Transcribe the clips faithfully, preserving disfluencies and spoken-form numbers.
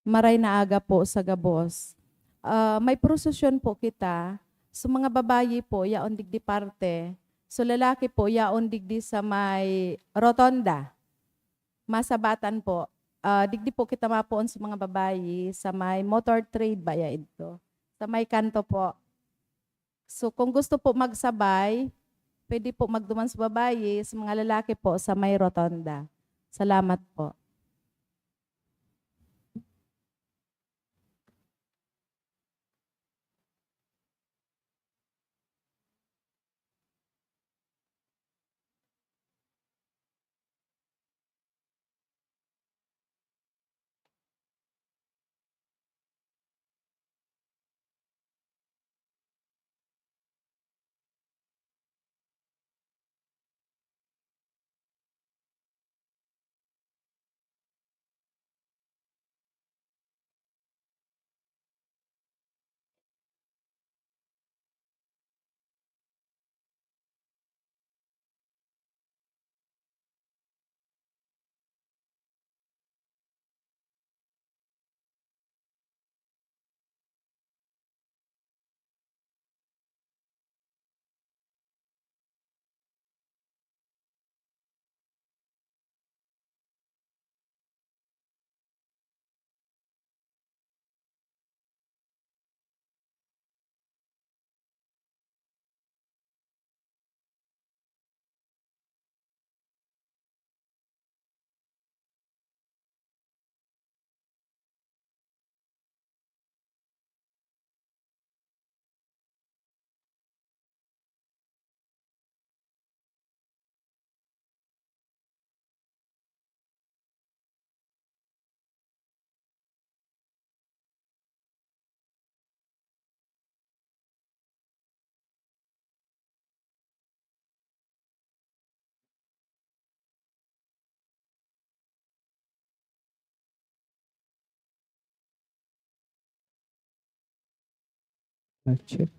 Maray na aga po sa gabos. Ah, may prosesyon po kita. So, mga babayi po, yaon digdi parte. So, lalaki po, yaon digdi sa may rotonda. Masabatan po. Ah, digdi po kita mapoon sa mga babayi, sa may motor trade ba ya idto? Sa may kanto po. So, kung gusto po magsabay, pwede po magduman sa babayi, sa mga lalaki po, sa may rotonda. Salamat po. Check.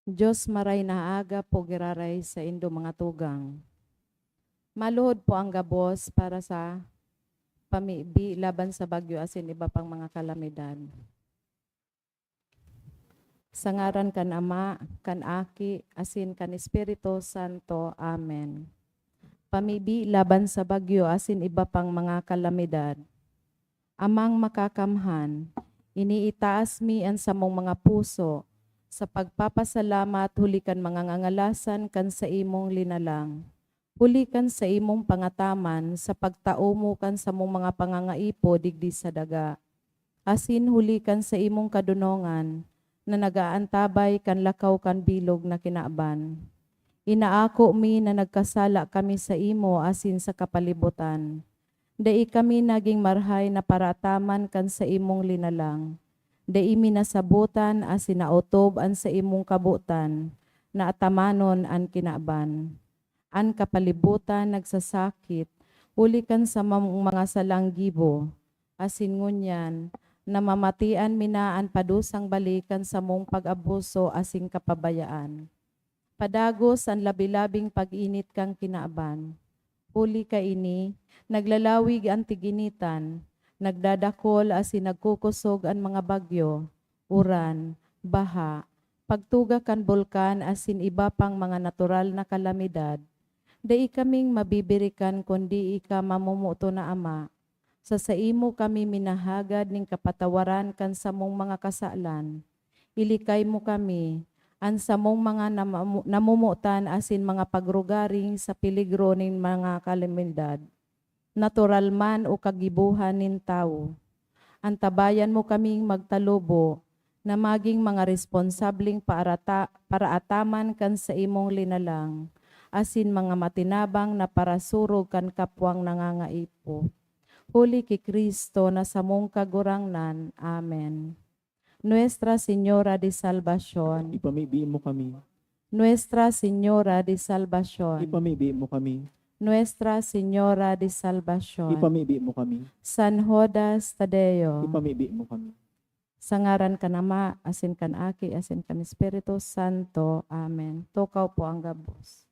Dios, maray na aga po giraray saindo mga tugang. Maluhod po ang gabos para sa pamibi laban sa bagyo asin iba pang mga kalamidad. Sa ngaran kan Ama, kan Aki, asin kan Espiritu Santo. Amen. Pamibi laban sa bagyo asin iba pang mga kalamidad. Amang Makakamhan, iniitaas mi an samong mga puso sa pagpapasalamat huli kan mga ngangalasan kan saimong linalang, huli kan saimong pangataman sa pagtao mo kan samong mga pangangaipo digdi sa daga, asin huli kan saimong kadonongan na nag-aantabay kan lakaw kan bilog na kinaban. Inaako mi na nagkasala kami saimo asin sa kapalibotan. Dai kami nagin marahay na paraataman kan saimong linalang. Dai mi nasabotan asin naotob an saimong kabotan na atamanon an kinaban. An kapalibotan nagsasakit huli kan samong mga salang gibo, asin ngunyan namamatean mi na an padusang balik kan samong pag-abuso asin kapabayaan. Padagos an labi-labing pag-init kan kinaban. Huli kaini, naglalawig an tig-initan, nagdadakol asin nagkukosog an mga bagyo, uran, baha, pagtuga kan bulkan asin iba pang mga natural na kalamidad. Dai kaming mabibirikan kundi ika, mamomoton na Ama. Sa saimo kami minahagad nin kapatawaran kan samong mga kasalan. Ilikay mo kami, an samong mga namamu-, namomotan asin mga pagrugaring sa peligro nin mga kalamidad, natural man o kagibohan nin tawo. Antabayan mo kaming magtalubo na magin mga responsableng paarata-, paraataman kan saimong linalang, asin mga matinabang na parasurog kan kapwang nangangaipo. Huli ki Cristo na samong Kagurangnan. Amen. Nuestra Señora de Salvacion. Ipamibi mo kami. Nuestra Señora de Salvacion. Ipamibi mo kami. Nuestra Señora de Salvacion. Ipamibi mo kami. San Judas Tadeo. Ipamibi mo kami. Sa ngaran kan Ama, asin kan Aki, asin kan Espiritu Santo. Amen. Tukaw po ang gabos.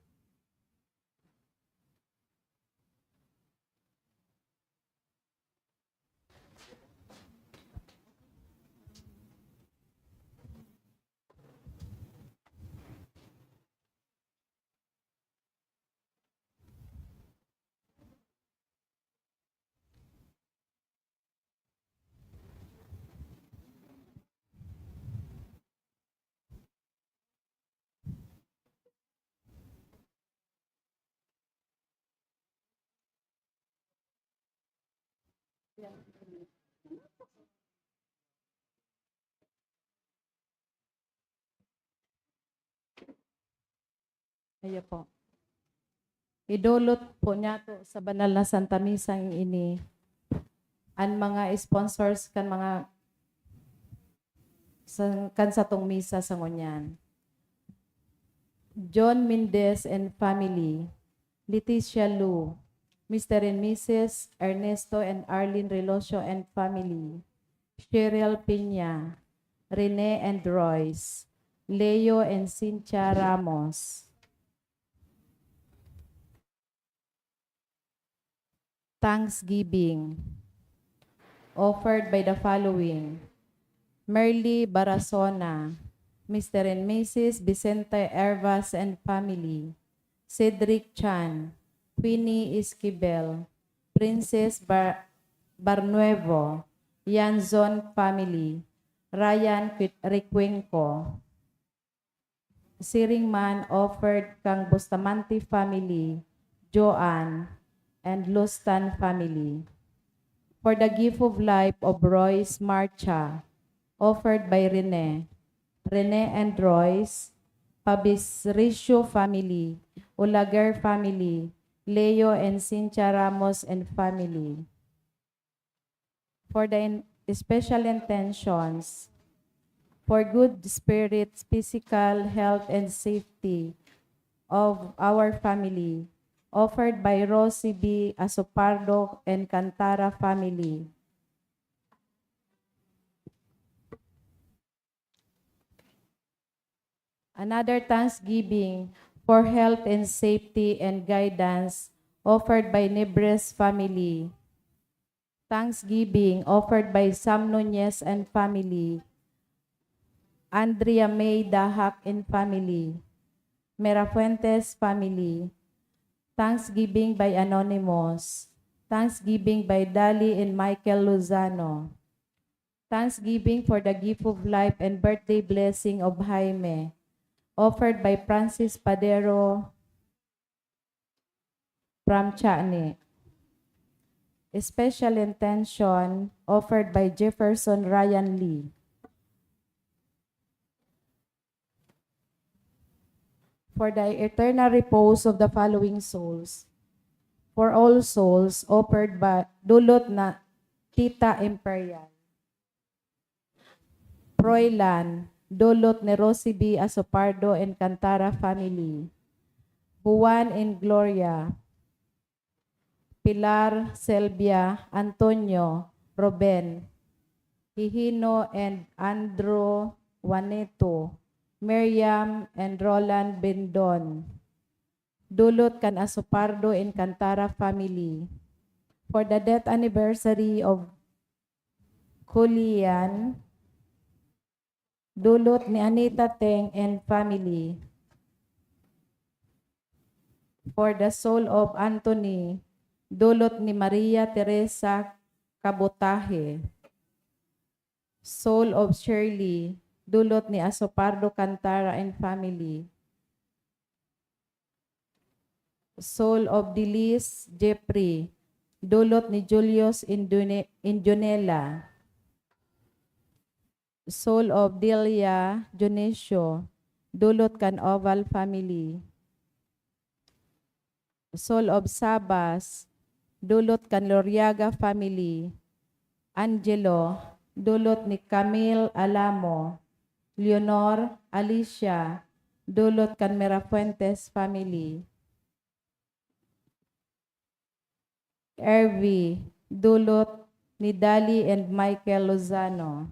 Ayo po. Idolot po niyato sa banal na Santa Misang ini an mga sponsors kan mga sa, kan satong misa sa ngunyan. John Mendez and family, Leticia Lu, Mister and Missus Ernesto and Arlene Relocio and family, Cheryl Peña, Rene and Royce, Leo and Cynthia Ramos. Thanksgiving offered by the following: Merly Barasona, Mister and Missus Vicente Hervas and family, Cedric Chan, Queenie Esquivel, Princess Bar-, Barnuevo, Yanzon family, Ryan Qui-, Recuenco. Siring man offered kan Bustamante family, Joan, and Lustan family. For the gift of life of Royce Marcha, offered by Rene, Rene and Royce, Pabisricio family, Olaguer family, Leo and Cynthia Ramos and family. For the in-, special intentions, for good spirits, physical health, and safety of our family, offered by Rosie B Asopardo and Cantara family. Another thanksgiving for health and safety and guidance offered by Nibres family. Thanksgiving offered by Sam Nunez and family, Andrea May Dahak and family, Merafuentes family. Thanksgiving by Anonymous. Thanksgiving by Dali and Michael Lozano. Thanksgiving for the gift of life and birthday blessing of Jaime, offered by Francis Padero from Chani. Special intention offered by Jefferson Ryan Lee. For the eternal repose of the following souls. For all souls, offered by dulot na Tita Imperial. Froilan, dulot ni Rosie B Asopardo and Cantara family. Juan and Gloria, Pilar, Selvia, Antonio, Ruben, Hihino and Andrew, Juanito, Miriam and Roland Bindon. Dulot kan Asopardo and Cantara family. For the death anniversary of Julian, dulot ni Anita Teng and family. For the soul of Anthony, dulot ni Maria Teresa Kabotaje. Soul of Shirley, dulot ni Asopardo Cantara and family. Soul of Dilis Jeffrey, dulot ni Julius Indune-, Indunela. Soul of Delia Dionisio, dulot kan Oval family. Soul of Sabas, dulot kan Loriaga family. Angelo, dulot ni Camille Alamo. Leonor, Alicia, dulot kan Mirafuentes family. Ervi, dulot ni Dali and Michael Lozano.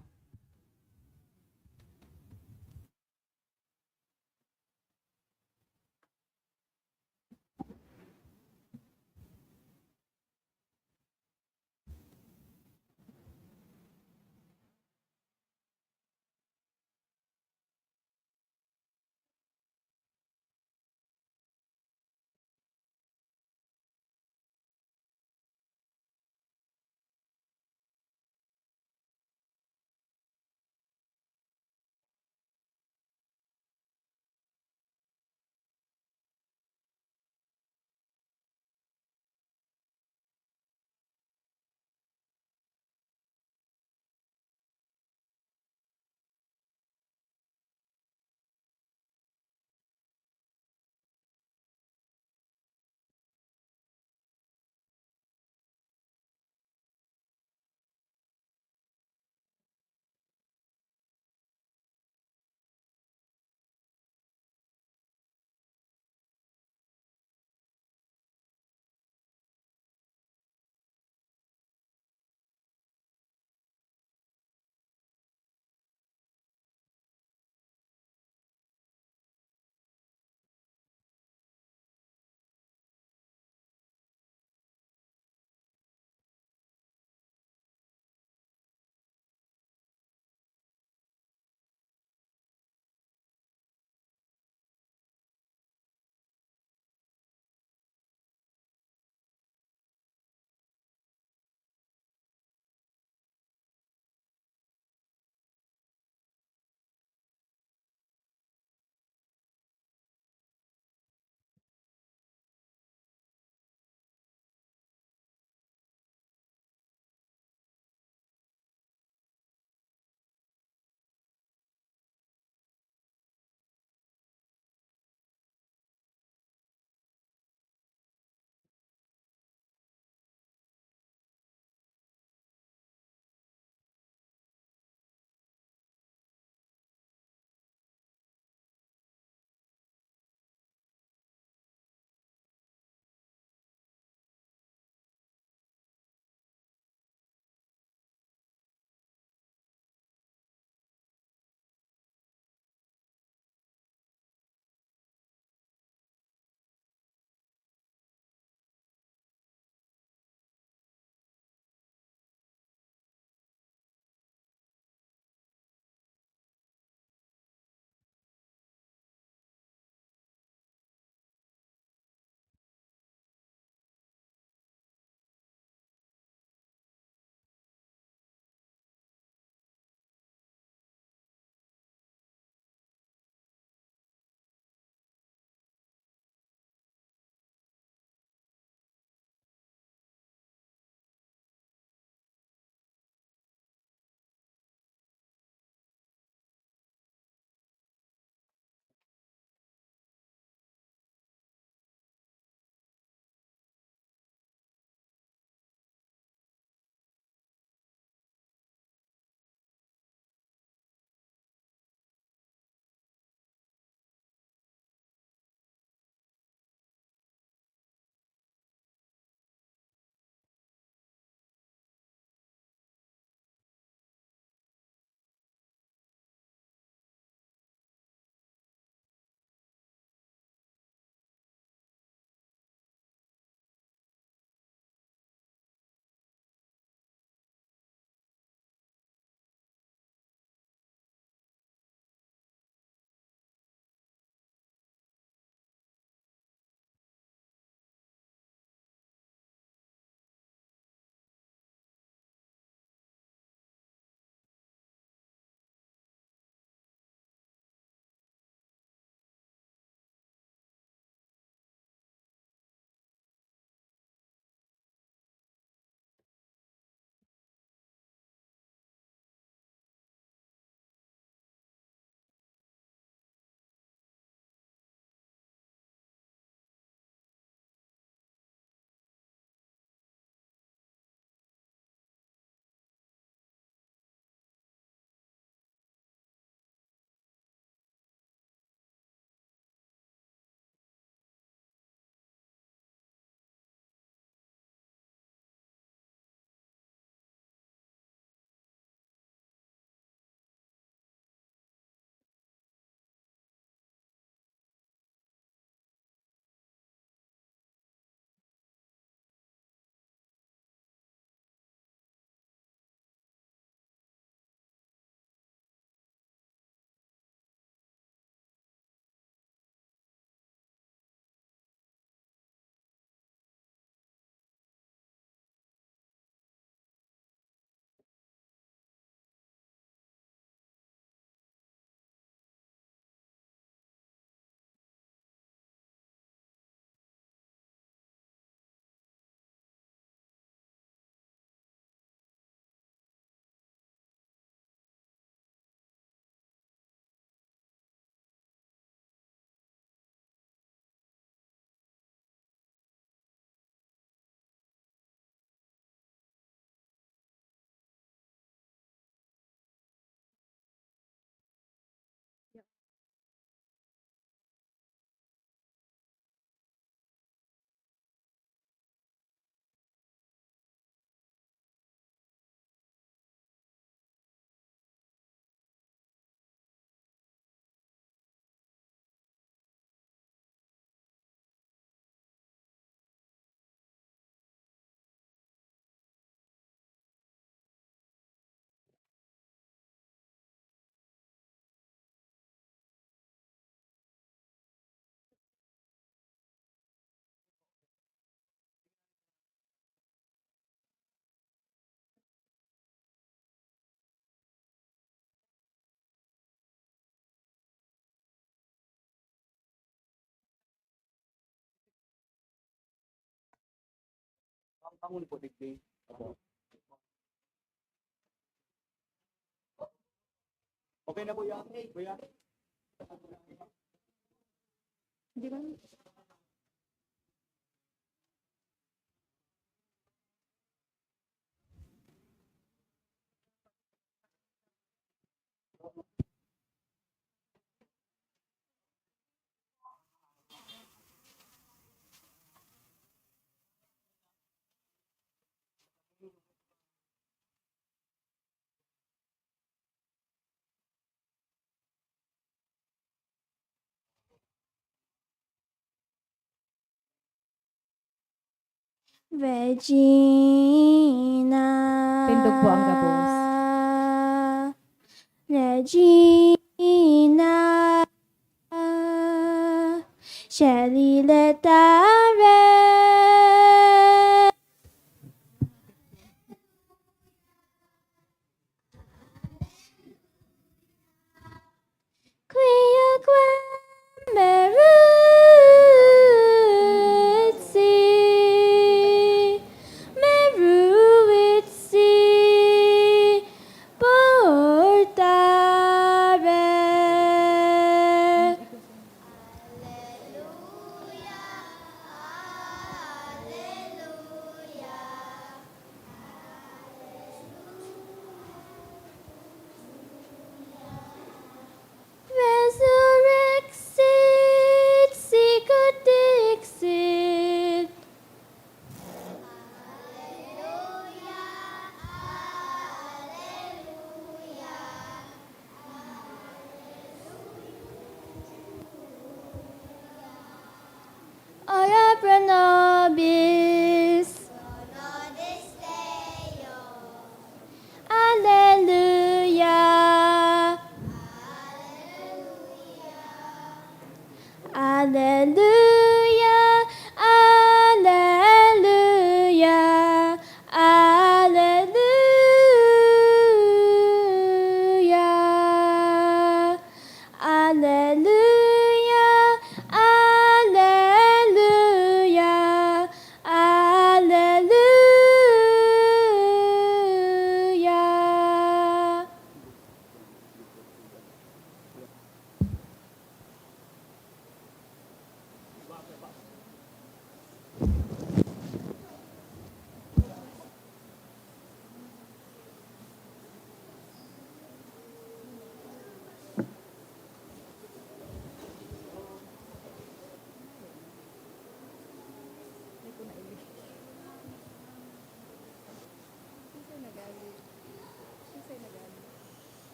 Pangulo po, digdi. Opo. Okay na po yan, kuya. Di ba? Regina. Tindog po ang gabos. Regina. Shelly Letare. Quia quem meruit si, meruit si portare. Aleluya, aleluya. Resurrexit, sicut dixit. Aleluya, aleluya. Ora pro nobis. Pro nobis Deo. Aleluya. Aleluya. Aleluya. Aleluya. Aleluya, aleluya, aleluya.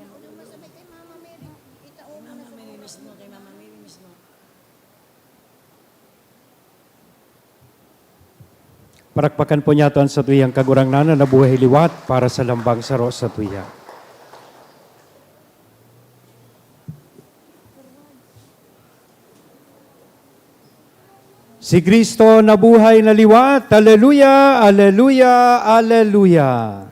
Ano mo sa may kay Mama Mary? Itao mo na sa Mama Mary mismo, kay Mama Mary mismo. Parakpakan po niyato an satuyang Kagurangnan na nabuhay liwat para sa lambang saro sa tuya. Si Cristo nabuhay na liwat. Aleluya, aleluya, aleluya.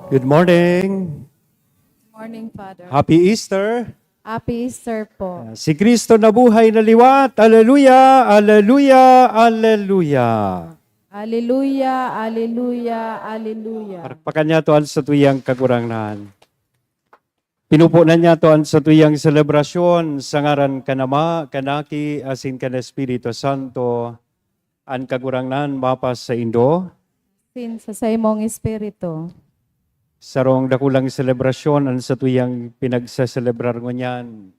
Good morning. Morning, Father. Happy Easter. Happy Easter po. Si Kristo nabuhay na liwat. Aleluya, aleluya, aleluya. Aleluya, aleluya, aleluya. Palakpakan niyato an satuyang Kagurangnan. Pinupunan niyato an satuyang selebrasyon sa ngaran kan Ama, kan Aki, asin kan Espiritu Santo. An Kagurangnan mapasaindo. Asin sa saimong espiritu. Sarong dakulang selebrasyon an satuyang pinagseselebrar ngunyan.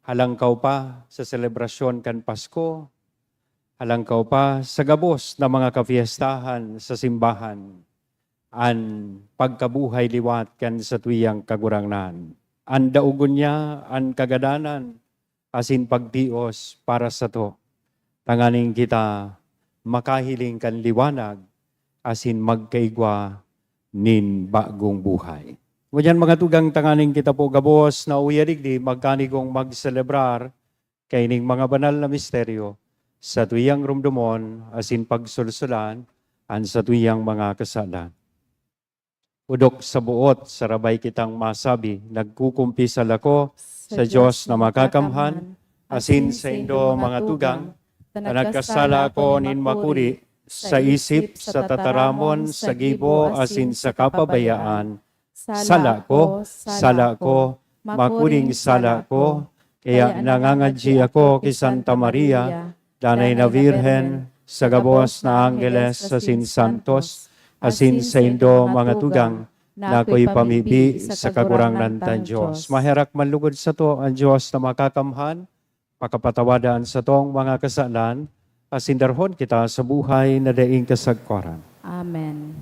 Halangkaw pa sa selebrasyon kan Pasko, halangkaw pa sa gabos na mga kapiestahan sa simbahan, an pagkabuhay liwat kan satuyang Kagurangnan. An daogon niya an kagadanan asin pagtios para sato, tanganing kita makahiling kan liwanag asin magkaigwa nin bagong buhay. Ngunyan, mga tugang, tanganing kita po gabos na uya digdi, magkanigong magselebrar kaining mga banal na misteryo, satuyang rumdomon asin pagsulsulan an satuyang mga kasalan. Odok sa boot, sarabay kitang masabi, nagkukumpisal ako sa Dios na makakamhan, asin saindo, mga tugang, na nagkasala ako nin makuri, sa isip, sa tataramon, sa gibo, asin sa kapabayaan. Sala ko, sala ko, makuring sala ko. Kaya nangangadyi ako ki Santa Maria, danay na Birhen, sa gabos na anggeles asin santos, asin saindo, mga tugang, na ako'y pamibi sa Kagurangnan tang Dios. Maherak manlugod sato an Dios na makakamhan, pakapatawada an satong mga kasalan, asin darhon kita sa buhay na daing kasagkoran. Amen.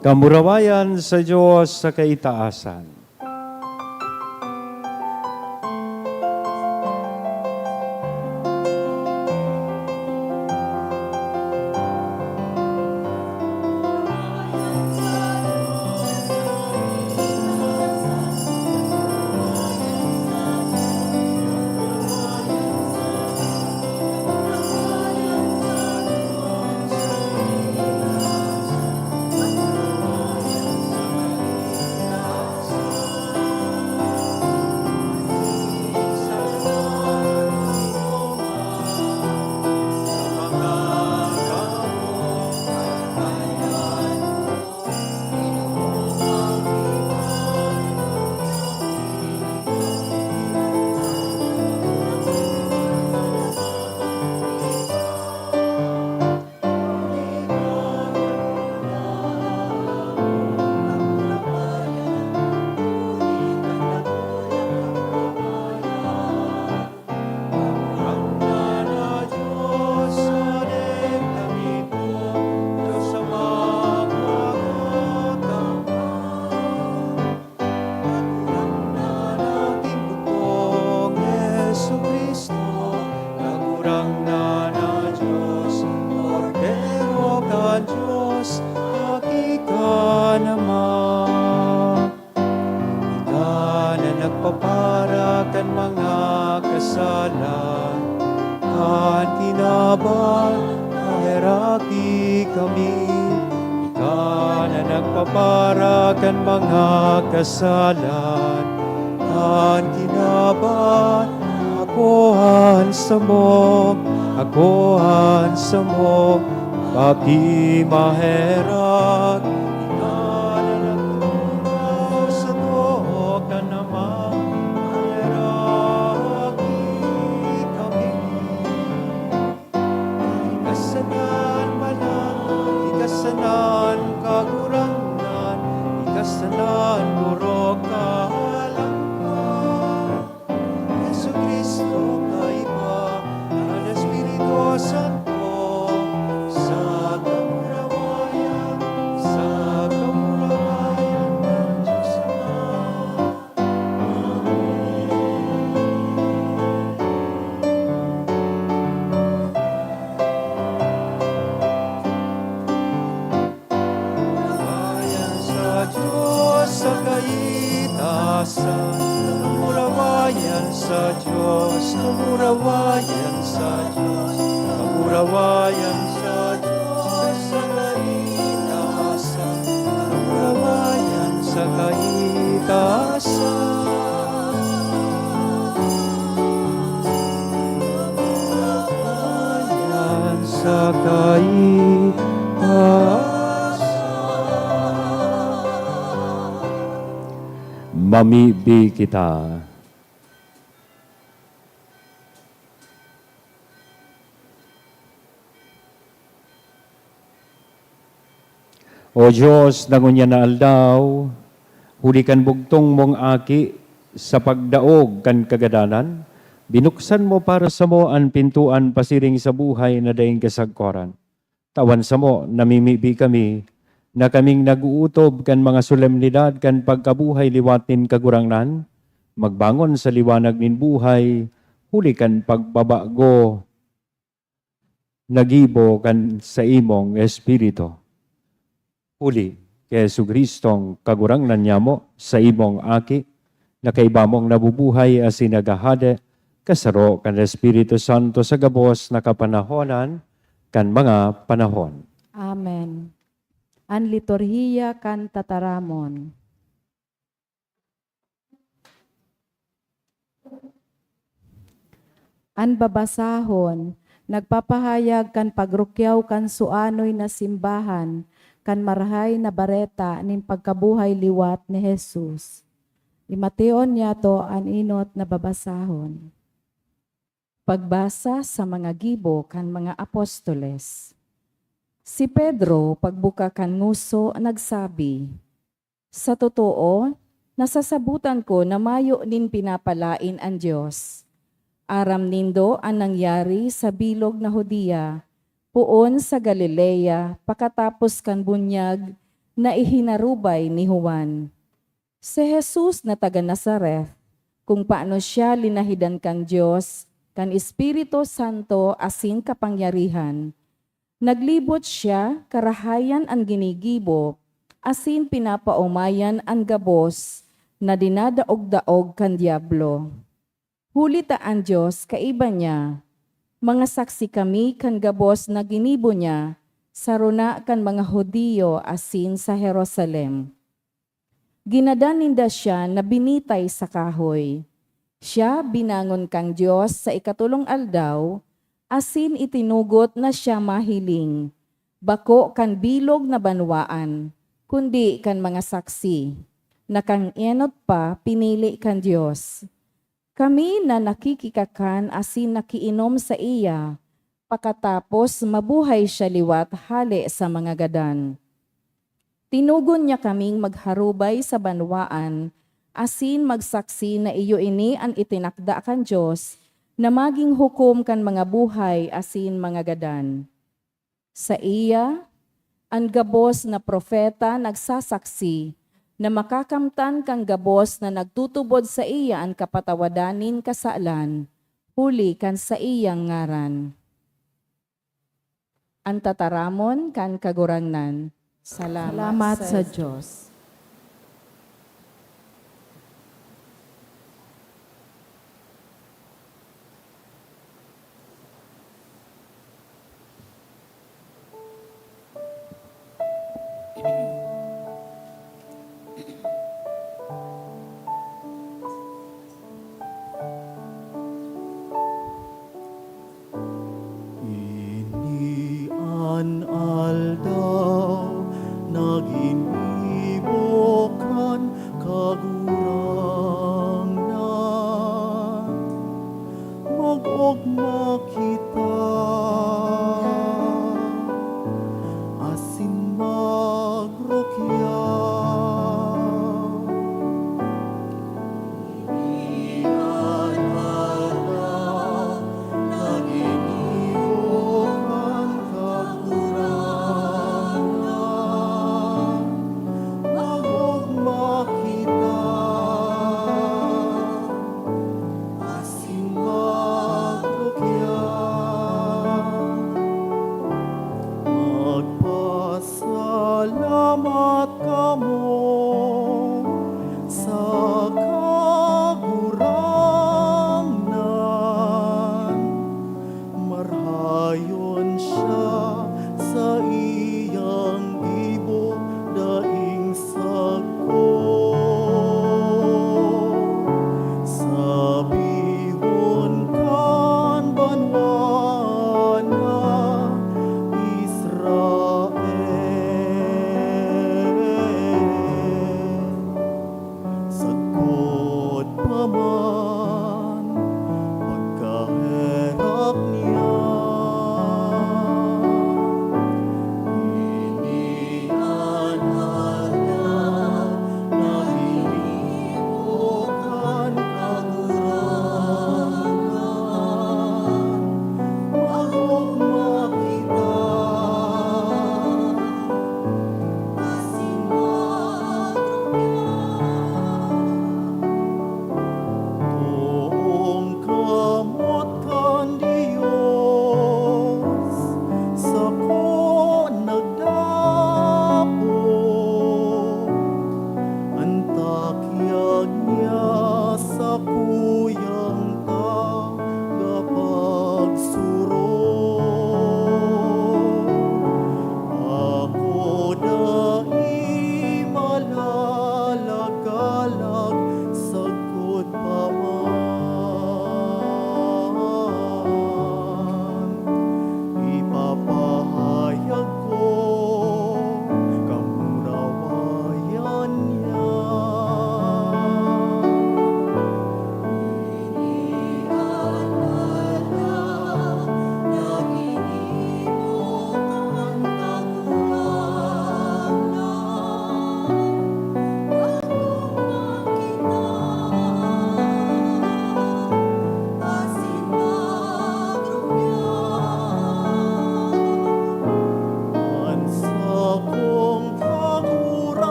Kamurawayan sa Dios sa kaitaasan. An kinaban, maheraki kami. Ika na nagpapara kan mga kasalan. An kinaban, ako an samo, ako an samo, baki maherak. Ika na nagtubod sa too kan Ama, maheraki kami. Ika sana an banal, ika sana an kagurangnan, ika sana an borok kahalangkahan. Jesu-Cristo kaiba, an Espiritu Santo, sa kamurawayan, sa kamurawayan kan Dios Ama. Kamurawayan sa Dios sa kaitaasan. Kamurawayan sa Dios, kamurawayan sa Dios, kamurawayan sa Dios sa kaitaasan. Kamurawayan sa kaitaasan. Kamurawayan sa kaitaasan. Mamibi kita. O Dios na ngunyan na aldaw, huli kan bugtong mong Aki, sa pagdaog kan kagadanan, binuksan mo para samo an pintoan pasiring sa buhay na daing kasagkoran. Tawan samo, namimibi kami, na kaming nag-ootob kan mga solemnidad kan pagkabuhay liwat nin Kagurangnan, magbangon sa liwanag nin buhay, huli kan pagbabago na gibo kan saimong Espiritu. Huli ki Jesu-Cristong Kagurangnan nyamo, saimong Aki, na kaiba mong nabubuhay asin naghahade, kasaro kan Espiritu Santo sa gabos na kapanahonan kan mga panahon. Amen. An Liturhiya kan Tataramon. An babasahon nagpapahayag kan pagrukyaw kan suanoy na simbahan kan Marahay na Bareta nin pagkabuhay liwat ni Jesus. Imation niyato an enot na babasahon. Pagbasa sa mga gibo kan mga apostoles. Si Pedro, pagbuka kan ngoso, nagsabi, "Sa totoo, nasasabotan ko na mayo nin pinapalaen an Dios. Aram nindo an nangyari sa bilog na Judea, poon sa Galilea, pakatapos kan bunyag na ihinarubay ni Juan. Si Jesus na taga Nazaret, kung paano siya linahidan kan Dios, kan Espiritu Santo asin kapangyarihan, naglibot siya, karahayan an ginigibo, asin pinapaomayan an gabos na dinadaog-daog kan Diablo. Huli ta an Dios kaiba niya. Mga saksi kami kan gabos na ginibo niya sa rona kan mga Judio asin sa Jerusalem. Ginadan ninda siya na binitay sa kahoy. Siya binangon kan Dios sa ikatolong aldaw, asin itinugot na siya mahiling, bako kan bilog na banwaan, kundi kan mga saksi, na kan enot pa pinili kan Dios. Kami na nakikikakan asin nakiinom saiya, pakatapos mabuhay siya liwat hale sa mga gadan. Tinugon niya kaming magharubay sa banwaan asin magsaksi na iyo ini an itinakda kan Dios na magin hukom kan mga buhay asin mga gadan. Saiya, an gabos na propeta nagsasaksi na makakamtan kan gabos na nagtutubod saiya an kapatawadan nin kasalan, huli kan saiyang ngaran." An tataramon kan Kagurangnan. Salamat Salamat sa sa Dios.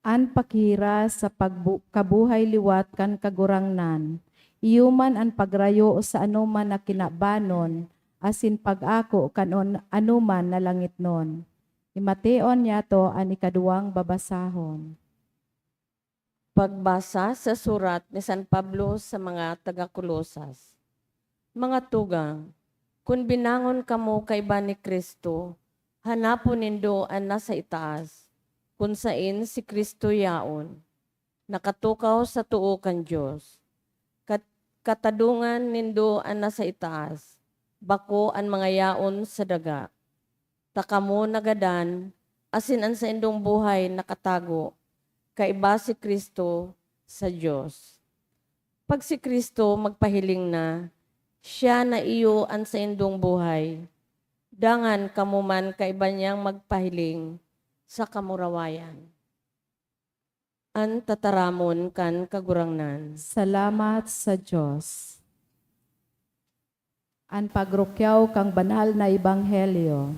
An paghiras sa pagbu-, kabuhay liwat kan Kagurangnan, iyo man an pagrayo sa anoman na kinabanon asin pag-ako kan on-, anoman na langitnon. Himateon niyato an ikaduwang babasahon. Pagbasa sa surat ni San Pablo sa mga taga Colosas. Mga tugang, kun binangon kamo kaiba ni Cristo, hanapon nindo an nasa itaas, kun saen si Cristo yaon, nakatukaw sa too kan Dios. Kat-, katadongan nindo an nasa itaas, bako an mga yaon sa daga. Ta kamo nagadan, asin an saindong buhay nakatago kaiba si Cristo sa Dios. Pag si Cristo magpahiling na, siya na iyo an saindong buhay, dangan kamo man kaiba niyang magpahiling sa kamurawayan. An tataramon kan Kagurangnan. Salamat sa Dios. An pagrukyaw kan banal na ebanghelyo.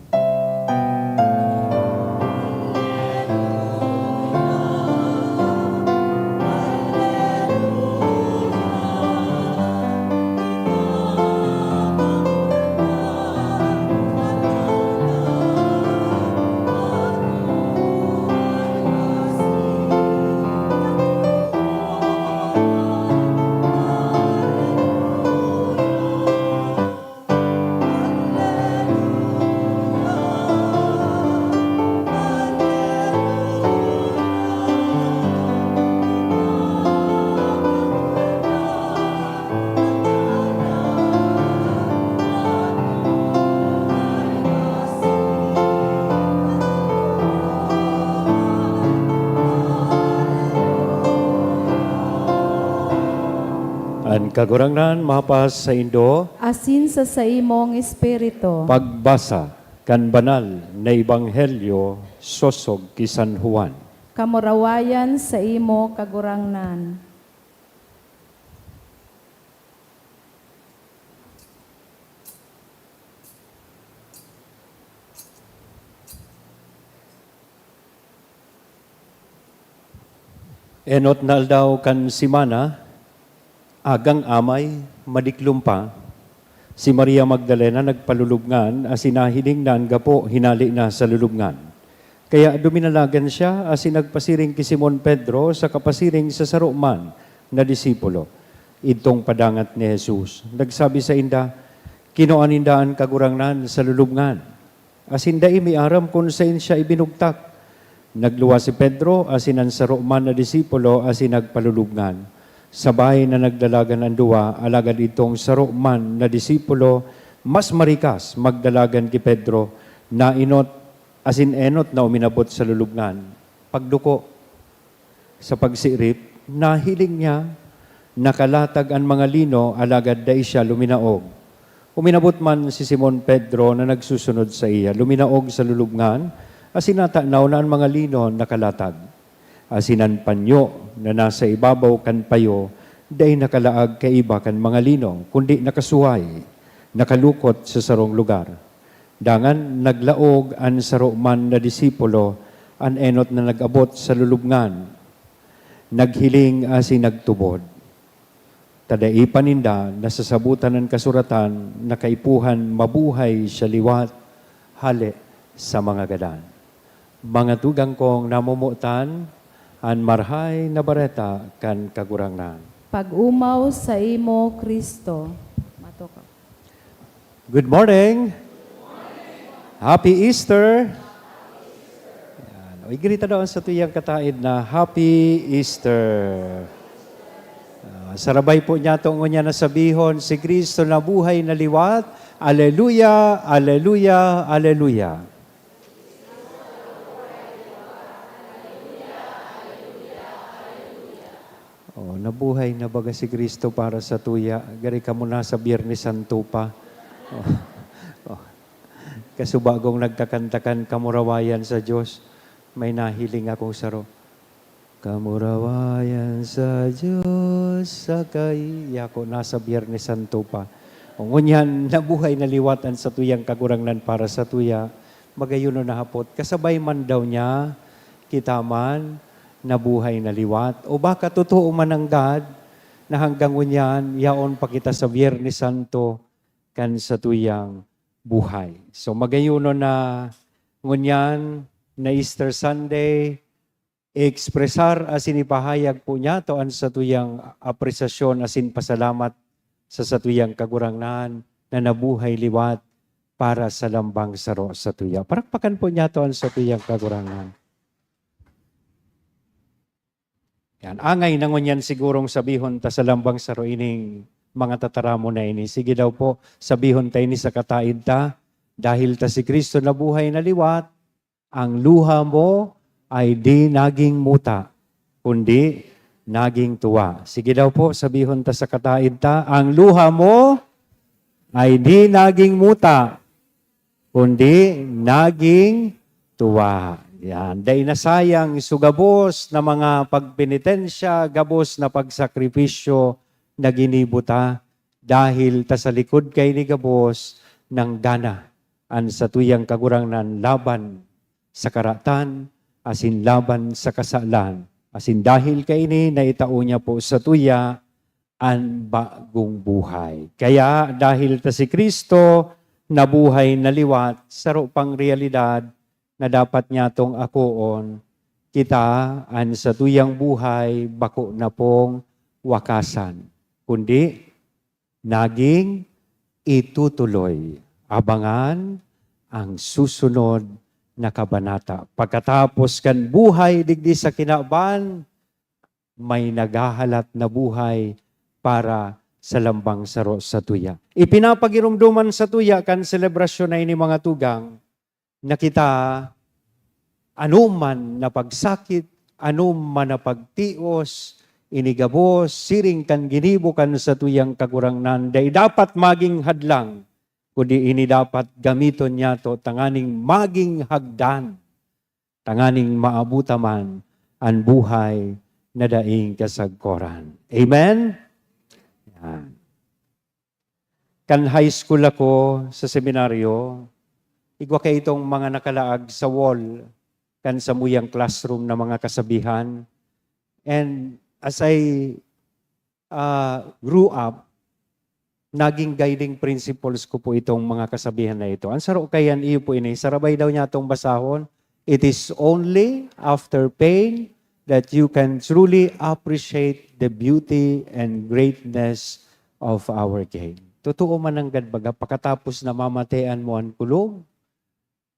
An Kagurangnan mapas saindo. Asin sa saimong espiritu. Pagbasa kan banal na ebanghelyo sosog ki San Juan. Kamurawayan saimo, Kagurangnan. Enot na aldaw kan semana, agang amay, madiklom pa, si Maria Magdalena nagpalulubngan asin nahiling na an gapo hinale na sa lulubngan. Kaya duminalagan siya asin nagpasiring ki Simon Pedro saka pasiring sa saro man na disipulo, idtong padangat ni Jesus. Nagsabi sainda, "Kinua ninda an Kagurangnan sa lulubngan, asin dai mi aram kun saen siya ibinugtak." Nagluwas si Pedro asin an saro man na disipulo asin nagpalulubngan. Sabay na nagdalagan an duwa, alagad idtong saro man na disipulo, mas marikas magdalagan ki Pedro, naenot asin enot na uminabot sa lulubngan. Pagduko, sa pagsirip, nahiling niya, nakalatag an mga lino, alagad dai siya luminaog. Uminabot man si Simon Pedro na nagsusunod saiya, luminaog sa lulubngan, asin natanaw na an mga lino nakalatag. Asin an panyo na nasa ibabaw kan payo dai nakalaag kaiba kan mga lino, kundi nakasuhay, nakalukot sa sarong lugar. Dangan naglaog an saro man na disipulo, an enot na nag-abot sa lulubngan, naghiling asin nagtubod, ta dai pa ninda nasasabotan an kasuratan na kaipuhan mabuhay siya liwat hale sa mga gadan. Mga tugang kong namomotan, an Marahay na Bareta kan Kagurangnan. Pag-omaw saimo, Cristo. Matukaw. Good morning. Happy Easter. Yan. O, igrita daw ang satuyang kataed na, "Happy Easter." Ah, sarabay po niyato ngunyan na sabihon, "Si Cristo nabuhay na liwat. Aleluya, aleluya, aleluya." Oh, nabuhay na baga si Cristo para sa tuya. Gari kamo na sa Biyernes Santo pa. Oh. Oh. Kasubagong nagkakantakan kamurawayan sa Diyos, may nahiling akong saro. Kamurawayan sa Diyos sa kai-, yako, nasa Biyernes Santo pa. O ngunyan, nabuhay na liwat an satuyang Kagurangnan para sa tuya. Magayon na hapot. Kasabay man daw niya, kita man, na buhay na liwat? O baka totoo man nanggad na hanggang ngunyan, yaon pa kita sa Biyernes Santo kan satuyang buhay? So, magayunon na ngunyan na Easter Sunday, i-ekspresar asin ipahayag po niyato an satuyang apresasyon asin pasalamat sa satuyang Kagurangnan na nabuhay liwat para sa lambang saro satuya. Parakpakan po niyato an satuyang Kagurangnan. Yan. Angay na ngunyan sigurong sabihon ta sa lambang saro ining mga tataramon na ini. Sige daw po, sabihon ta ini sa kataed ta. Dahil ta si Cristo nabuhay na liwat, ang luha mo ay di naging muta, kundi naging tuwa. Sige daw po, sabihon ta sa kataed ta, ang luha mo ay di naging muta, kundi naging tuwa. Yan. Dai nasayang so gabos na mga pagpenitensya, gabos na pagsakripisyo na ginibo ta dahil ta sa likod kaini gabos nanggana an satuyang Kagurangnan laban sa karatan asin laban sa kasalan. Asin dahil kaini, naitao niya po satuya an bagong buhay. Kaya dahil ta si Cristo nabuhay na liwat, saro pang realidad na dapat niyatong akoon, kita an satuyang buhay bako na pong wakasan, kundi naging itutuloy. Abangan ang susunod na kabanata. Pagkatapos kan buhay digdi sa kinaban, may naghahalat na buhay para sa lambang saro satuya. Ipinapagiromdoman satuya kan selebrasyon na ini, mga tugang, na kita, anoman na pagsakit, anoman na pagtios, ini gabos, siring kan ginibo kan satuyang Kagurangnan, dai dapat magin hadlang, kundi ini dapat gamiton niyato tanganing magin hagdan, tanganing maabot ta man an buhay na daing kasagkoran. Amen? Yan. Kan high school ako sa seminaryo, igwa kaitong mga nakalaag sa wall kan samuyang classroom na mga kasabihan. And as I, ah, grew up, naging guiding principles ko po itong mga kasabihan na ito. Ang saro kayan, iyo po ini. Sarabay daw niya itong basahon, "It is only after pain that you can truly appreciate the beauty and greatness of our King." Totoo man nanggad, baga, pakatapos na mamatean mo an kulog,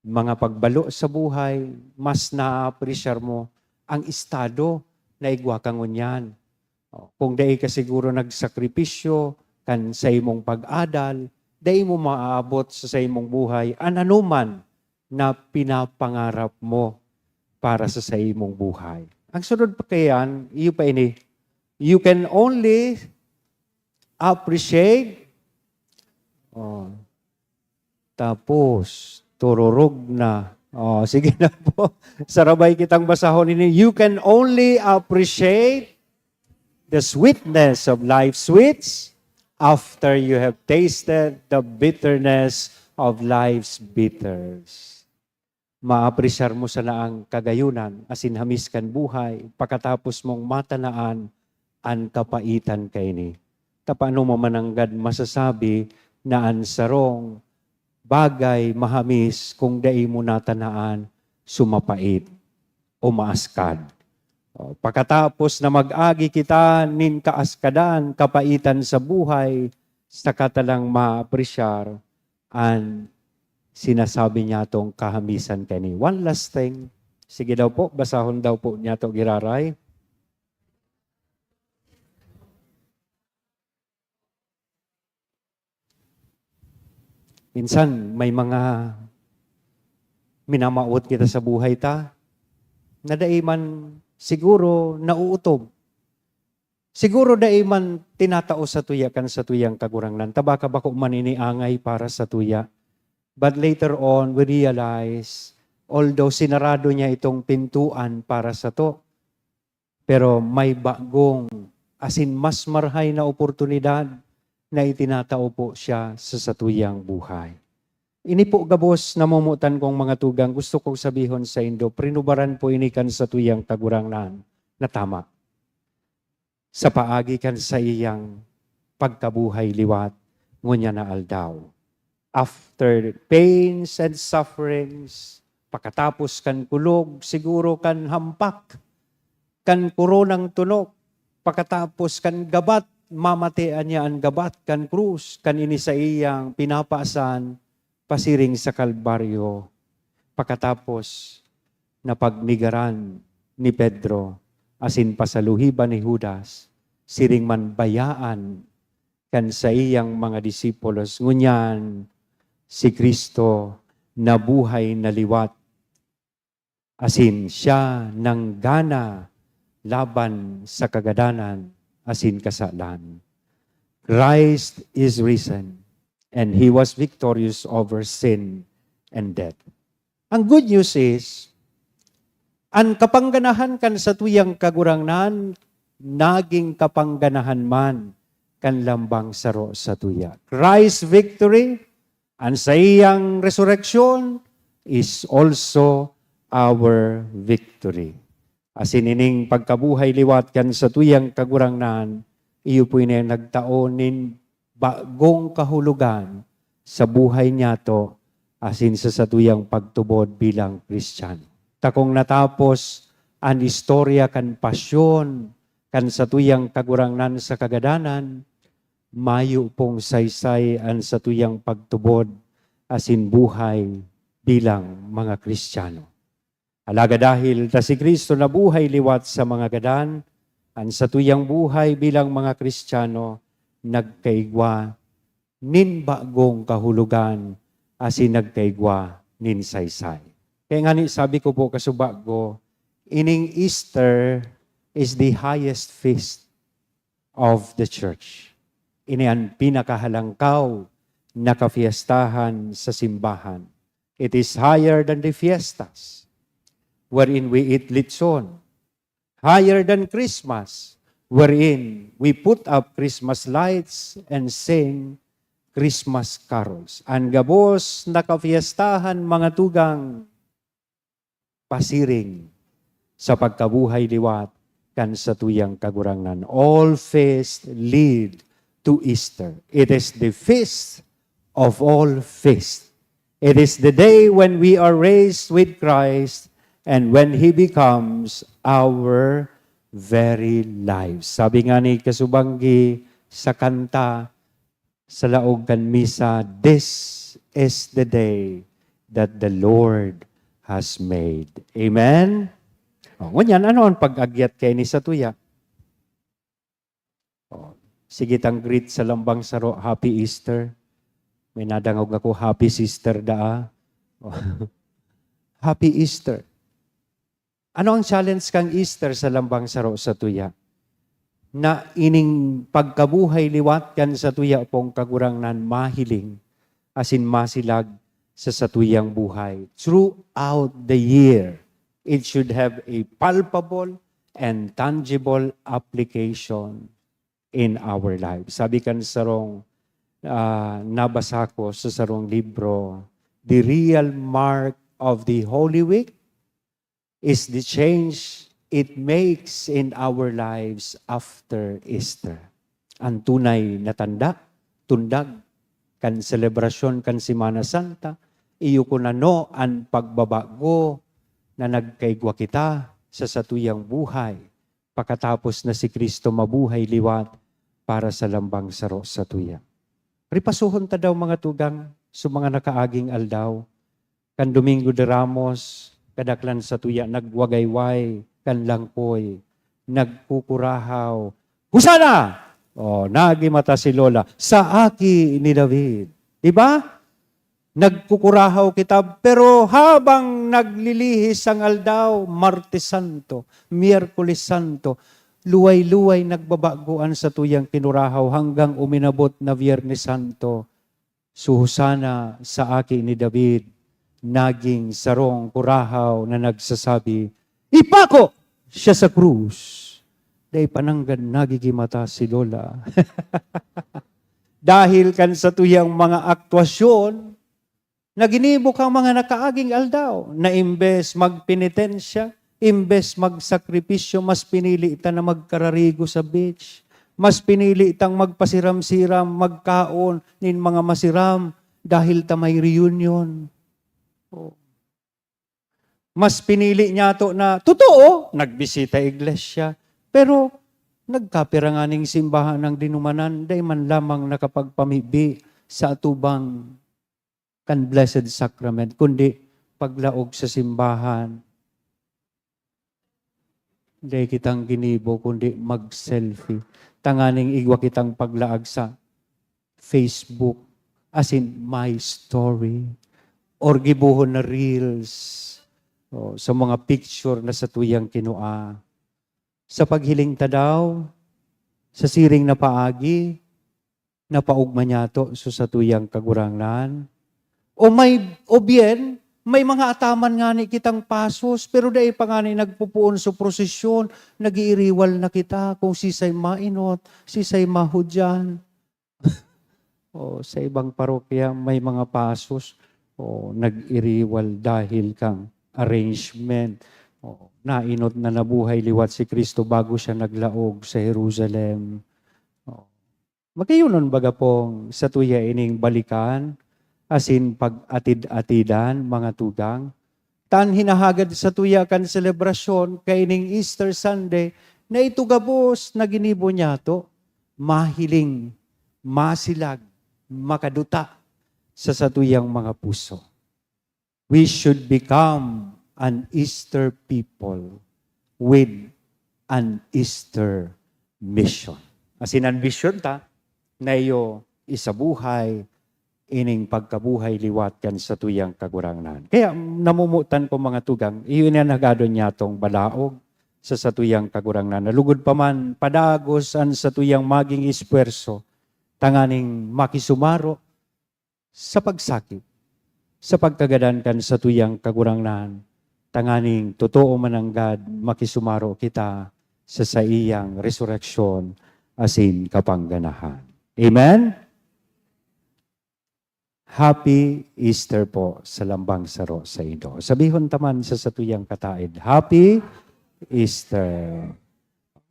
mga pagbalo sa buhay, mas naapresyar mo ang estado na igwa ka ngunyan. O, kung dai ka siguro nagsakripisyo kan sa imong pag-adal, dai mo maaabot sa, sa imong buhay an anoman na pinapangarap mo para sa, sa imong buhay. Ang sunod pa kayan, iyo pa ini, you can only appreciate, oh, tapos, tururog na. Oh, sige na po. Sarabay kitang basahon ini. You can only appreciate the sweetness of life's sweets after you have tasted the bitterness of life's bitters. Maapresyar mo sana ang kagayunan asin hamis kan buhay pakatapos mong matanaan an kapaitan kaini. Ta paano mo mananggad masasabi na an sarong bagay mahamis kung dai mo natanaan sumapait o maaskad? O, pakatapos na mag-agi kita nin kaaskadan, kapaitan sa buhay, saka ta lang maapresyar an sinasabi niyatong kahamisan kaini. One last thing. Sige daw po, basahon daw po niyato giraray. Minsan, may mga minamawot kita sa buhay ta, na dai man siguro nauutob. Siguro dai man tinatao satuya kan satuyang Kagurangnan, ta baka bako man ini angay para satuya. But later on, we realize, although sinarado niya itong pintuan para sato, pero may bagong, asin mas marahay na oportunidad na itinatao po siya sa satuyang buhay. Ini po gabos, namomotan kong mga tugang, gusto kong sabihon saindo, prinubaran po ini kan satuyang Kagurangnan. na tama sa paagi kan saiyang pagkabuhay liwat ngunyan na aldaw. After pains and sufferings, pakatapos kan kulog, siguro kan hampak, kan koronang tunok, pakatapos kan gabat, mamate niya an gabat kan krus, kan ini saiyang pinapasan pasiring sa Kalbaryo. Pakatapos, napagmigaran ni Pedro asin pasaluhiban ni Judas, siring man bayaan kan saiyang mga disipulos. Ngunyan, si Cristo nabuhay na liwat, asin siya nanggana laban sa kagadanan asin kasalan. Christ is risen, and He was victorious over sin and death. Ang good news is, an kapangganahan kan satuyang Kagurangnan naging kapangganahan man kan lambang saro satuya. Christ's victory, an saiyang resurrection, is also our victory. Asin ining pagkabuhay liwat kan satuyang Kagurangnan, iyo po ini nagtao nin bagong kahulogan sa buhay niyato asin sa satuyang pagtubod bilang Kristiyano. Ta kung natapos an istorya kan pasyon kan satuyang Kagurangnan sa kagadanan, mayo pong saysay an satuyang pagtubod asin buhay bilang mga Kristiyano. Alagad dahil ta si Cristo nabuhay liwat sa mga gadan, an satuyang buhay bilang mga Kristiyano nagkaigwa nin bagong kahulogan asin nagkaigwa nin saysay. Kaya ngani sabi ko po, kasubago, ining Easter is the highest feast of the church. Ini an pinakahalangkaw na kafiestahan sa simbahan. It is higher than the fiestas, wherein we eat lechon, higher than Christmas, wherein we put up Christmas lights and sing Christmas carols. An gabos na kafiestahan, mga tugang, pasiring sa pagkabuhay liwat kan satuyang Kagurangnan. All feasts lead to Easter. It is the feast of all feasts. It is the day when we are raised with Christ and when He becomes our very life. Sabi nga ni Kasubanggi sa kanta, sa laog kan misa, "This is the day that the Lord has made." Amen? O, ngunyan, ano ang pag-agyat kaini satuya? O, sige tang greet sa lambang saro, "Happy Easter." May nadangog ako, "Happy Sister daa." O, Happy Easter. Ano ang challenge kan Easter sa lambang saro satuya? Na ining pagkabuhay liwat kan satuya pong Kagurangnan mahiling asin masilag sa satuyang buhay. Throughout the year, it should have a palpable and tangible application in our lives. Sabi kan sarong, ah, nabasa ko sa sarong libro, "The real mark of the Holy Week is the change it makes in our lives after Easter." An tunay na tanda, tundag, kan selebrasyon kan Semana Santa, iyo kun ano an pagbabago na nagkaigwa kita sa satuyang buhay pakatapos na si Cristo mabuhay liwat para sa lambang saro satuya. Ripasohon ta daw, mga tugang, sa mga nakaaging aldaw, kan Domingo de Ramos, kadaklan satuya nagwagayway kan langkoy, nagkukurahaw, "Hosana!" O, nagimata si Lola, "Sa Aki ni David." Di ba? Nagkukurahaw kita, pero habang naglilihis ang aldaw, Martes Santo, Miyerkules Santo, luway-luway nagbabago an satuyang kinurahaw hanggang uminabot na Biyernes Santo. So, "Hosana sa Aki ni David," naging sarong kurahaw na nagsasabi, "Ipako siya sa krus!" Dai pa nanggad nagigimata si Lola. Dahil kan satuyang mga aktwasyon na ginibo kan mga nakaaging aldaw, na imbes magpenitensya, Imbes magsakripisyo, mas pinili ta na magkararigo sa beach. Mas pinili tang magpasiram-siram, magkaon nin mga masiram dahil ta may reunion. Oh. Mas pinili niyato na, totoo, nagbisita iglesia, pero nagkapira nganing simbahan ang dinumanan, dai man lamang nakapagpamibi sa atubang kan Blessed Sacrament, kundi paglaog sa simbahan. Dai kitang ginibo, kundi mag-selfie. Tanganing igwa kitang paglaag sa Facebook, as in, my story. Or gibohon na reels. O, sa mga picture na satuyang kinua. Sa paghiling ta daw, sa siring na paagi, napaogma niyato sa satuyang Kagurangnan? O may, o bien, may mga ataman ngani kitang pasos, pero dai pa ngani nagpupuon sa prosesyon, nag-iiriwal na kita kung sisay mainot, sisay mahudyan. O, sa ibang parokya, may mga pasos, o, nag-iriwal dahil kang arrangement. O, nainot na nabuhay liwat si Cristo bago siya naglaog sa Jerusalem. O, magkayunon baga pong satuya ining balikan, asin pag-atid-atidan, mga tugang? Ta an hinahagad satuya kan selebrasyon kaining Easter Sunday na ito gabos na ginibo niyato, mahiling, masilag, makaduta sa satuyang mga puso. We should become an Easter people with an Easter mission. Asin an mission ta, na iyo isabuhay ining pagkabuhay liwat kan satuyang Kagurangnan. Kaya namumutan ko, mga tugang, iyo ini an hagadon niyatong balaog sa satuyang Kagurangnan. Nalugod pa man, padagos an satuyang maging espuwerso tanganing makisumaro sa pagsakit, sa pagkagadan kan satuyang Kagurangnan, tanganing totoo mananggad makisumaro kita sa saiyang resureksyon asin kapangganahan. Amen? Happy Easter po sa lambang saro saindo. Sabihon ta man sa satuyang kataed, Happy Easter!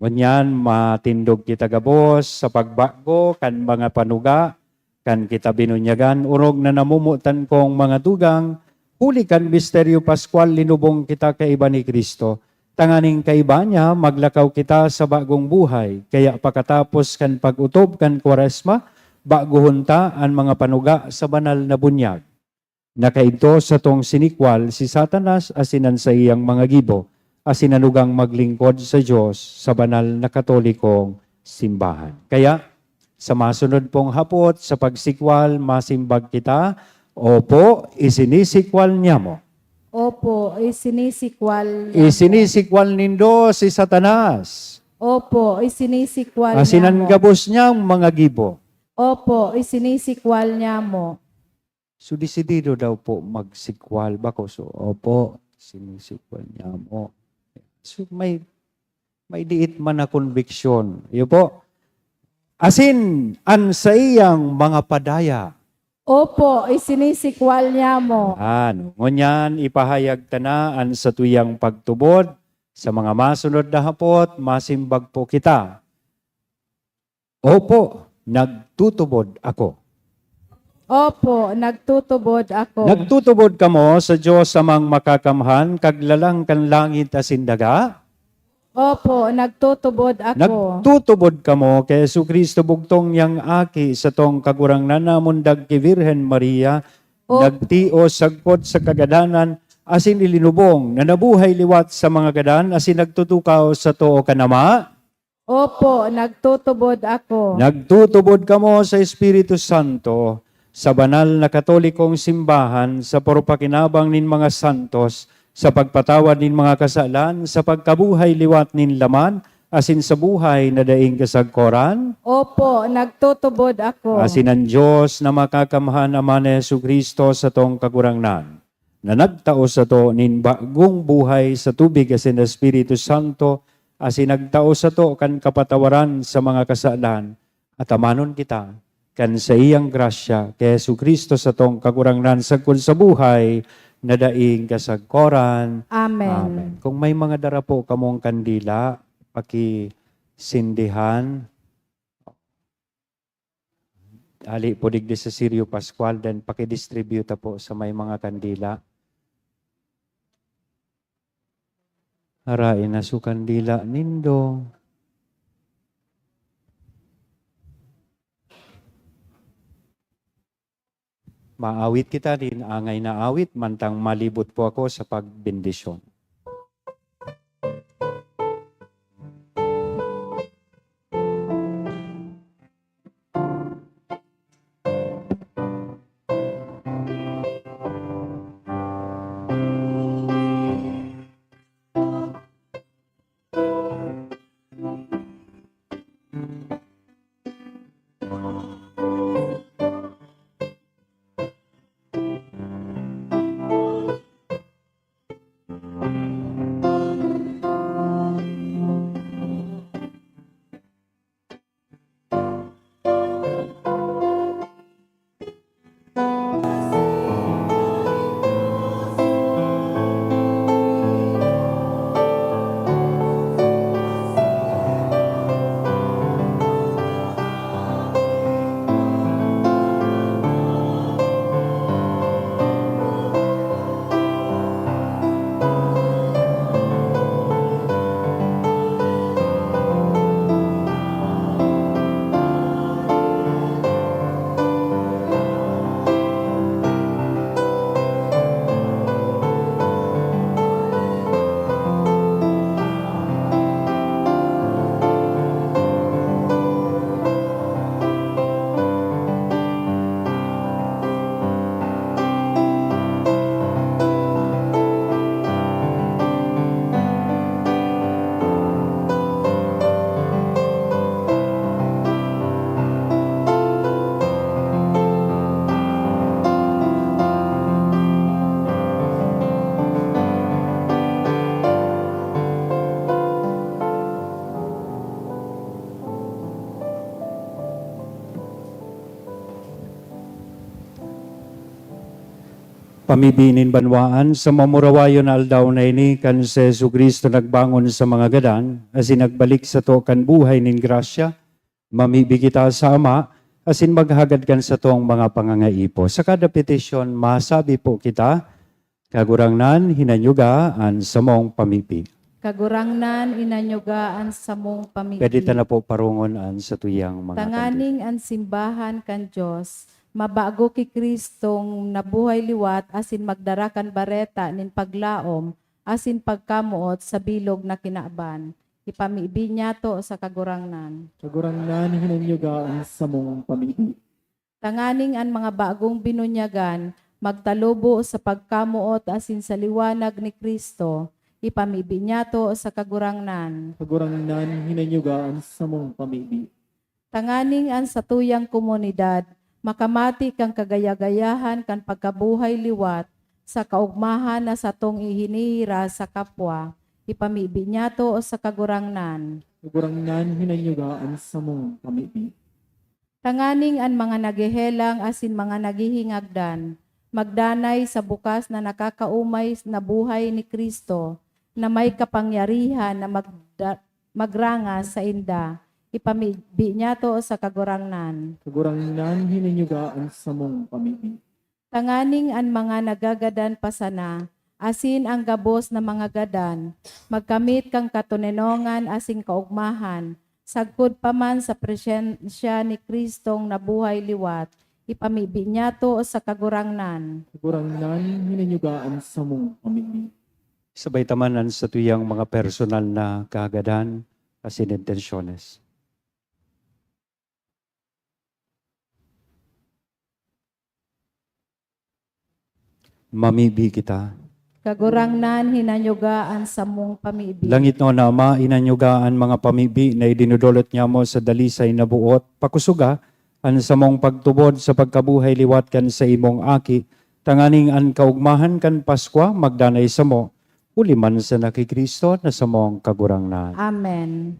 Ngunyan, matindog kita gabos sa pagbago kan mga panuga kan kita binunyagan, orog na namomotan kong mga tugang, huli kan misteryo Paskwal, linubong kita kaiba ni Cristo, tanganing kaiba niya maglakaw kita sa bagong buhay. Kaya pakatapos kan pag-otob kan Kwaresma, bagohon ta an mga panuga sa banal na bunyag. Nakaidto satong sinikwal si Satanas asin an saiyang mga gibo, asin nanugang maglingkod sa Dios sa banal na Katolikong simbahan. Kaya, sa masunod pong hapot sa pagsikwal, masimbag kita, Opo, isinisikwal niamo. Opo, isinisikwal niamo. Isinisikwal nindo si Satanas. Opo, isinisikwal niamo. Asin an gabos niyang mga gibo. Opo, isinisikwal niamo. So, desidido daw po magsikwal. Bako, so, opo, sinisikwal niamo. So, may, may diit man na konbiksyon. Iyo po. Asin, an saiyang mga padaya. Opo, isinisikwal niamo. Yan. Ngunyan, ipahayag ta na an satuyang pagtubod. Sa mga masunod na hapot, masimbag po kita. Opo, nagtutubod ako. Opo, nagtutubod ako. Nagtutubod kamo sa Dios Amang Makakamhan, Kaglalang kan langit asin daga? Opo, nagtutubod ako. Nagtutubod kamo ki Jesu-Cristo, bugtong niyang Aki, satong Kagurangnan na mundag ki Birhen Maria, Op- nagtios sagkod sa kagadanan, asin ilinubong na nabuhay liwat sa mga gadan, asin nagtutukaw sa too kan Ama? Opo, nagtutubod ako. Nagtutubod kamo sa Espiritu Santo, sa banal na Katolikong simbahan, sa parupakinabang nin mga santos, sa pagpatawad nin mga kasalan, sa pagkabuhay liwat nin laman, asin sa buhay na daing kasagkoran. Opo, nagtutubod ako. Asin an Dios na Makakamhan, Ama ni Jesu-Cristo, satong Kagurangnan, na nagtao sato nin bagong buhay sa tubig asin Espiritu Santo, asin nagtao sato kan kapatawaran sa mga kasalan, atamanon kita kan saiyang grasya, ki Jesu-Cristo satong Kagurangnan, sagkod sa buhay na daing kasagkoran. Amen. Amen. Kung may mga dara po kamong kandila, pakisindihan. Ali po digdi sa Sirio Pascual, then pakidistribute po sa may mga kandila. Harain na su kandila nindo. Maawit kita nin angay na awit, mantang malibot po ako sa pagbendisyon. Pamibi nin banwaan, sa mamurawayon na aldaw na ini, kan si Jesu-Cristo nagbangon sa mga gadan, asin nagbalik sato kan buhay nin grasya, mamibi kita sa Ama, asin maghagad kan satong mga pangangaipo. Sa kada petisyon, masabi po kita, Kagurangnan, hinanyuga an samong pamibi. Kagurangnan, hinanyuga an samong pamibi. Pwede ta na po parongon an satuyang mga Tanganing an simbahan kan Dios mabago ki Cristong nabuhay liwat asin magdara kan bareta nin paglaom asin pagkamoot sa bilog na kinaban. Ipamibi niyato sa Kagurangnan. Kagurangnan, hinanyuga an samong pamibi. Tanganing an mga bagong binunyagan magtalubo sa pagkamoot asin sa liwanag ni Cristo, ipamibi niyato sa Kagurangnan. Kagurangnan, hinanyuga an samong pamibi. Tanganing an satuyang komunidad makamati kan kagaya-gayahan kan pagkabuhay liwat sa kaogmahan na satong ihinihiras sa kapwa, ipamibi niyato sa Kagurangnan. Kagurangnan, hinanyuga an samong pamibi. Tanganing an mga naghehelang asin mga naghihingagdan magdanay sa bukas na nakakaomay na buhay ni Cristo na may kapangyarihan na magda-, magranga sainda, ipamibi niyato sa Kagurangnan. Kagurangnan, hinanyuga an samong pamibi. Tanganing an mga nagagadan pa sana, asin an gabos na mga gadan, magkamit kan katoninongan asin kaogmahan, sagkod pa man sa presensya ni Cristong nabuhay liwat, ipamibi niyato sa Kagurangnan. Kagurangnan, hinanyuga an samong pamibi. Sabay ta man an satuyang mga personal na kahagadan asin intensyones. Mamibi kita. Kagurangnan, hinanyuga an samong pamibi. Langitnon na Ama, hinanyuga an mga pamibi na idinodolot nyamo sa dalisay na boot. Pakusoga an samong pagtubod sa pagkabuhay liwat kan saimong Aki, tanganing an kaogmahan kan Paskwa magdanay samo, huli man sana ki Cristo na samong Kagurangnan. Amen.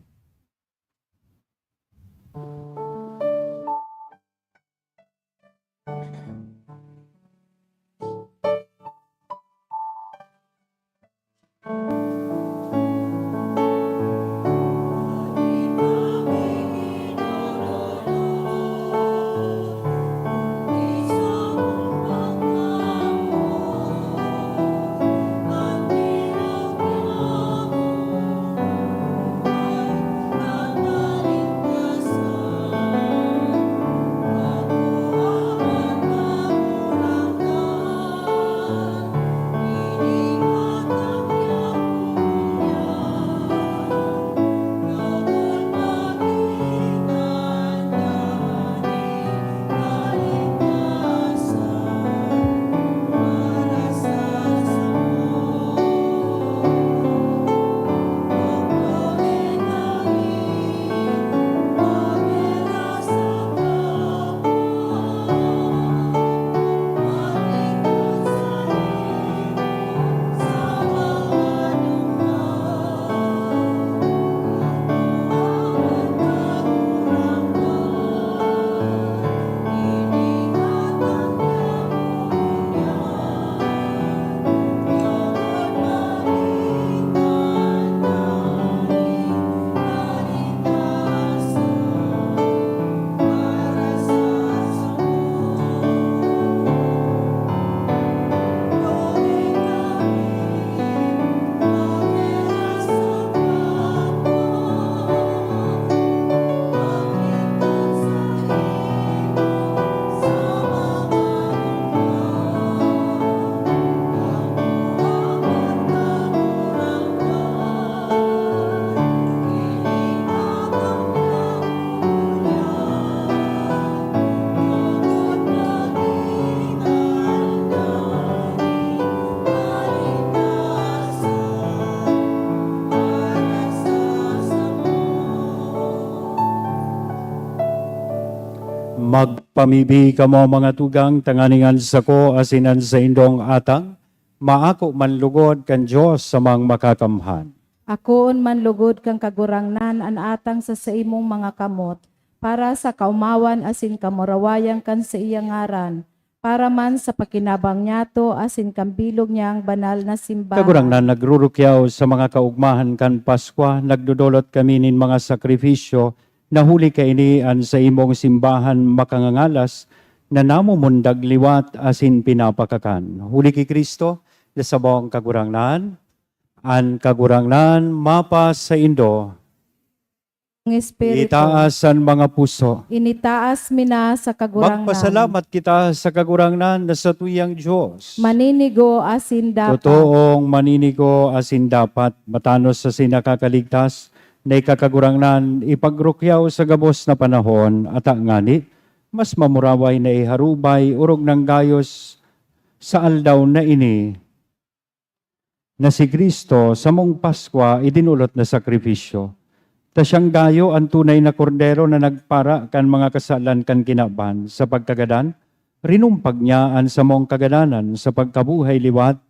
Pamibi kamo, mga tugang, tanganing an sako asin an saindong atang maako man lugod kan Dios samang makakamhan. Akoon man lugod kan Kagurangnan an atang sa saimong mga kamot, para sa kaomawan asin kamurawayan kan saiyang ngaran, para man sa pakinabang niyato asin kan bilog niyang banal na simbahan. Kagurangnan, nagrurukyaw sa mga kaogmahan kan Paskwa, nagdodolot kami nin mga sakrifisyo na huli kaini an saimong simbahan makangangalas, na namumundag liwat asin pinapakakan. Huli ki Cristo, na samong Kagurangnan, an Kagurangnan mapasaindo. Ang Espiritu. Itaas an mga puso. Initaas mi na sa Kagurangnan. Magpasalamat kita sa Kagurangnan na satuyang Dios. Maninigo asin dapat. Totoong maninigo asin dapat, matanos asin nakakaligtas, na ika Kagurangnan, ipagrukyaw sa gabos na panahon, ata ngani, mas mamuraway na iharubay orog nang gayos sa aldaw na ini, na si Cristo, samong Paskwa, idinolot na sakrifisyo. Ta siyang gayo an tunay na Kordero na nagpara kan mga kasalan kan kinaban. Sa pagkagadan, rinumpag niya an samong kagadanan sa pagkabuhay liwat,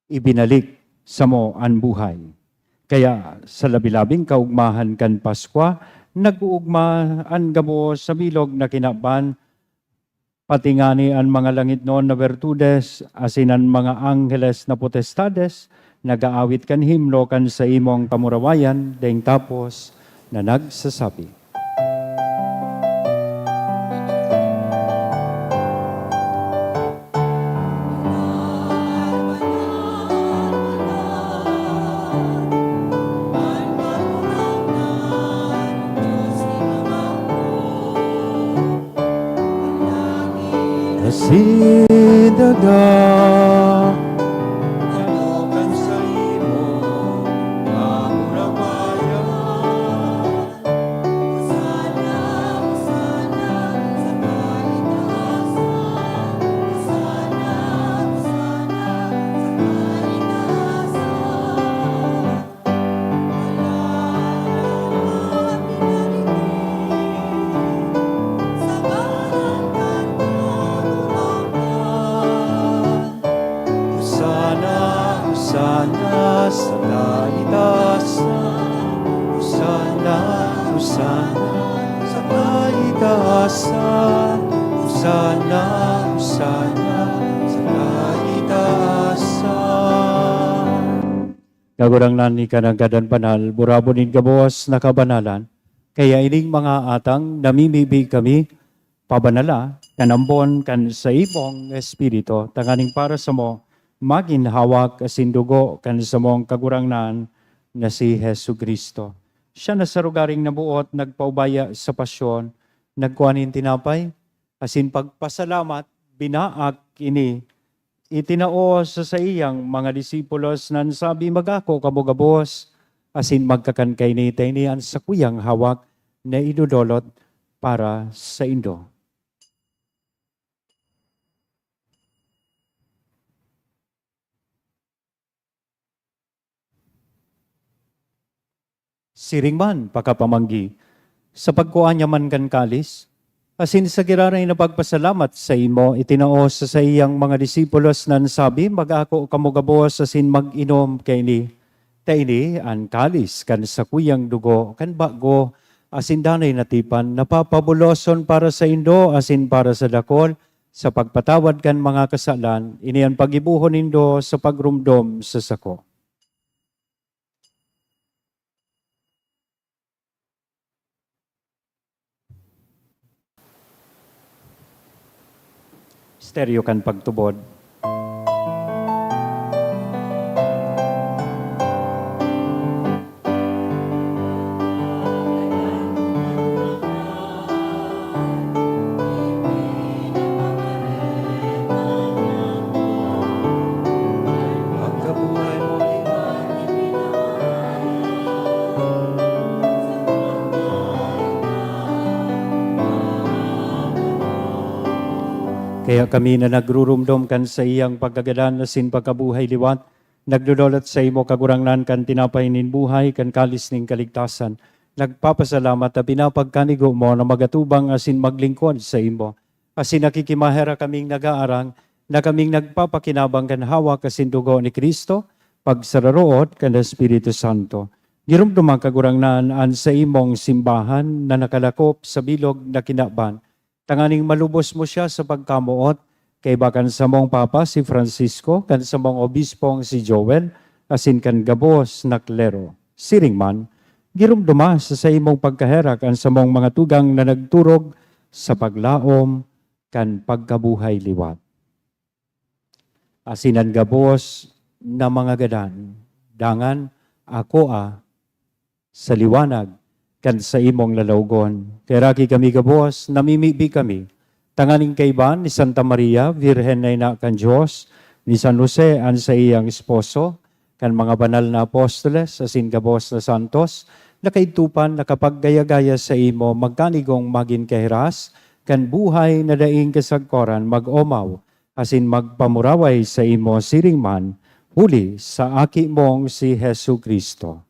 ibinalik samo an buhay. Kaya, sa labi-labing kaugmahan kan Paskwa, nag-uugma an gabos sa bilog na kinaban, pati ngani an mga langitnon na bertudes asin an mga angheles na potestades nag-aawit kan himno kan saimong kamurawayan, daing tapos na nagsasabi. Asin daga. Hosana, Hosana sa taitasan. Hosana, Hosana sa taitasan. Hosana, Hosana sa taitasan. Kagurangnan, ika nanggad an banal, burabon nin gabos na kabanalan. Kaya ining mga atang namimibi kami, pabanala kan ambon kan saimong Espiritu, tanganing para samo magin hawak asin dugo kan samong Kagurangnan na si Jesu-Cristo. Siya na sa rogaring naboot nagpaubaya sa pasyon, nagkua nin tinapay, asin pagpasalamat, binaak ini, itinao sa saiyang mga disipulos na nagsabi, "Mag-ako kamo gabos, asin magkakan kaini, ta ini an sakuyang hawak na idodolot para saindo." Siring man, pakapamanggi, sa pagkua niya man kan kalis, asin sa giraray na pagpasalamat saimo, itinao sa saiyang mga disipulos na nagsabi, "Mag-ako kamo gabos asin mag-inom kaini. Ta ini an kalis kan sakuyang dugo kan bago asin danay na tipan, na papabuloson para saindo asin para sa dakul sa pagpatawad kan mga kasalan. Ini an paggibohon nindo sa pagromdom sa sako." Misteryo kan pagtubod. Kaya kami na nagruromdom kan saiyang pagkagadan asin pagkabuhay liwat, nagdodolot saimo, Kagurangnan, kan tinapay nin buhay, kan kalis nin kaligtasan. Nagpapasalamat ta pinapagkanigo mo na magatubang asin maglingkod saimo. Asin nakikimaherak kaming nagaarang na kaming nagpapakinabang kan hawak asin dugo ni Cristo, pagsararoot kan Espiritu Santo. Giromdoma, Kagurangnan, an saimong simbahan na nakalakop sa bilog na kinaban, tanganing malubos mo siya sa pagkamoot, kaiba kan samong Papa, si Francisco, kan samong Obispong si Joel, asin kan gabos na klero. Siring man, giromdoma sa saimong pagkaherak an samong mga tugang na nagturog sa paglaom kan pagkabuhay liwat. Asin an gabos na mga gadan, dangan akoa sa liwanag kan saimong lalawgon. Kaheraki kami gabos, namimibi kami, tanganing kaiba ni Santa Maria, Birhen na ina kan Dios, ni San Jose, an saiyang esposo, kan mga banal na apostoles, asin gabos na santos, na kaidto pa nakapaggaya-gaya saimo, magkanigong magin kahiras kan buhay na daing kasagkoran, mag-omaw asin magpamuraway saimo siring man, huli sa Aki mong si Jesu-Cristo.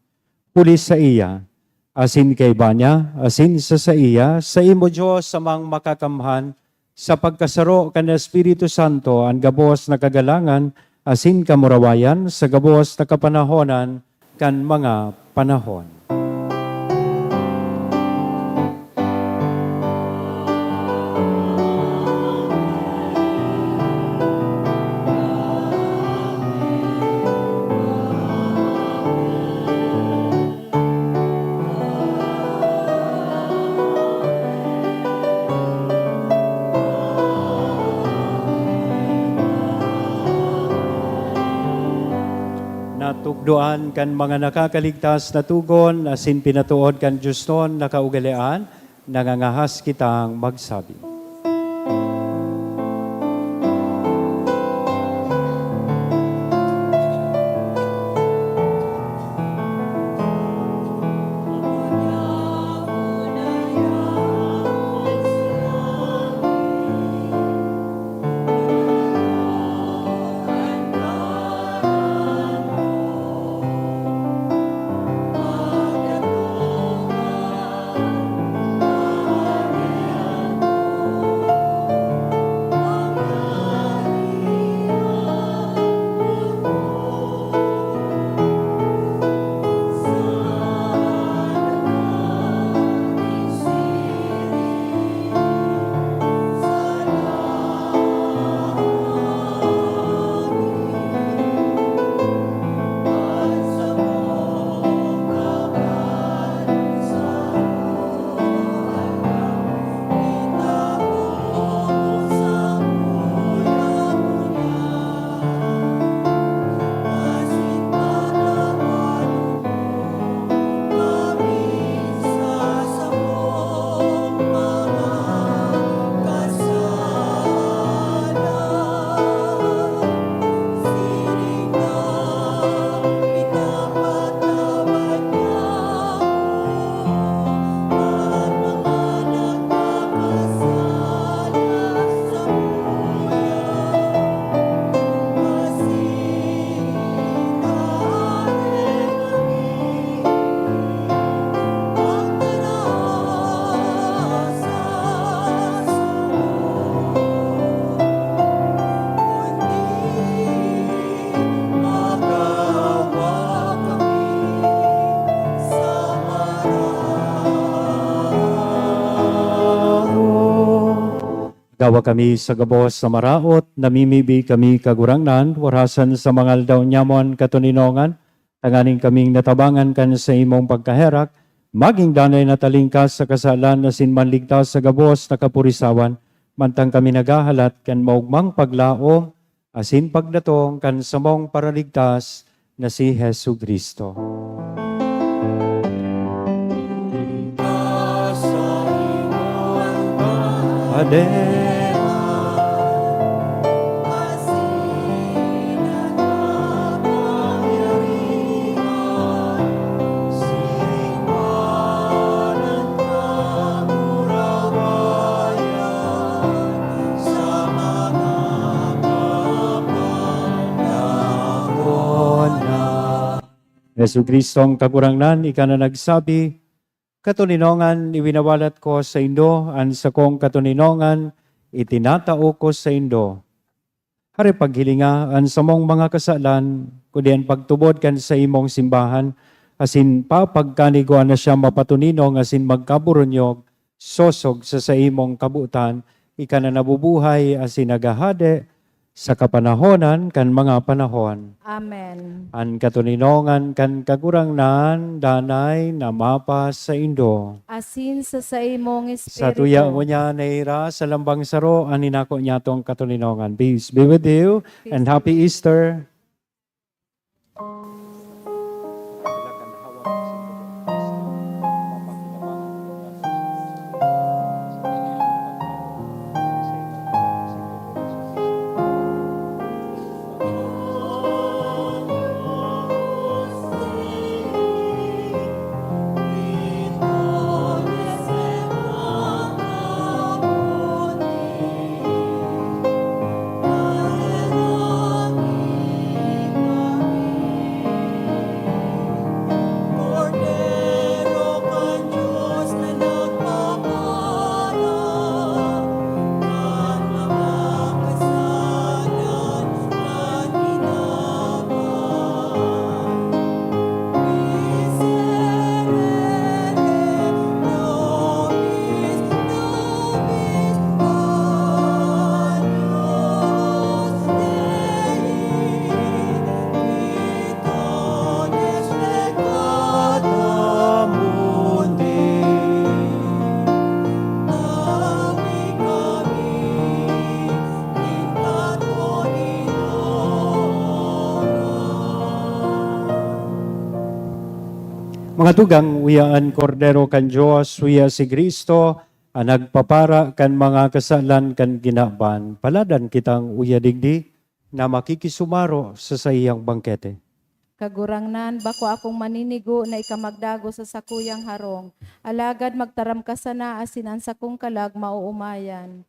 Huli saiya, asin kaiba niya, asin sa saiya, saimo, Dios, Amang Makakamhan, sa pagkasaro kan Espiritu Santo, an gabos na kagalangan asin kamurawayan sa gabos na kapanahonan kan mga panahon. Natukdoan kan mga nakakaligtas na togon asin pinatood kan diosnon na kaugalean, nangangahas kitang magsabi. Gawa kami sa gabos sa maraot, namimibi kami, Kagurangnan, warasan sa mga aldaw nyamon katoninongan, tanganing kaming natabangan kan saimong pagkaherak, magin danay na talingkas sa kasalan asin manligtas sa gabos na kapurisawan, mantang kami naghahalat kan maogmang paglaom asin pagdatong kan samong Paraligtas na si Jesu-Cristo. Amen. Jesu-Cristong Kagurangnan, ika na nagsabi, "Katoninongan, iwinawalat ko saindo an sakong katoninongan, itinatao ko saindo. Hare paghilinga an samong mga kasalan, kundi an pagtubod kan saimong simbahan, asin papagkanigwaan na siya mapatoninong asin magkaburunyog, sosog sa saimong kabotan, ika na nabubuhay asin naghahade sa kapanahonan kan mga panahon. Amen. An katoninongan kan Kagurangnan danay na mapasaindo. Asin sa saimong Sa espiritu. Tuya ngunyan na ira sa lambang saro, an inako niyatong katoninongan. Peace be with you, and happy Easter. Mga tugang, uya an Kordero kan Dios, uya si Cristo, an nagpapara kan mga kasalan kan kinaban. Paladan kitang uya digdi na makikisumaro sa saiyang bangkete. Kagurangnan, bako akong maninigo na ika magdagos sa sakuyang harong, alagad magtaram ka sana asin an sakong kalag maoomayan.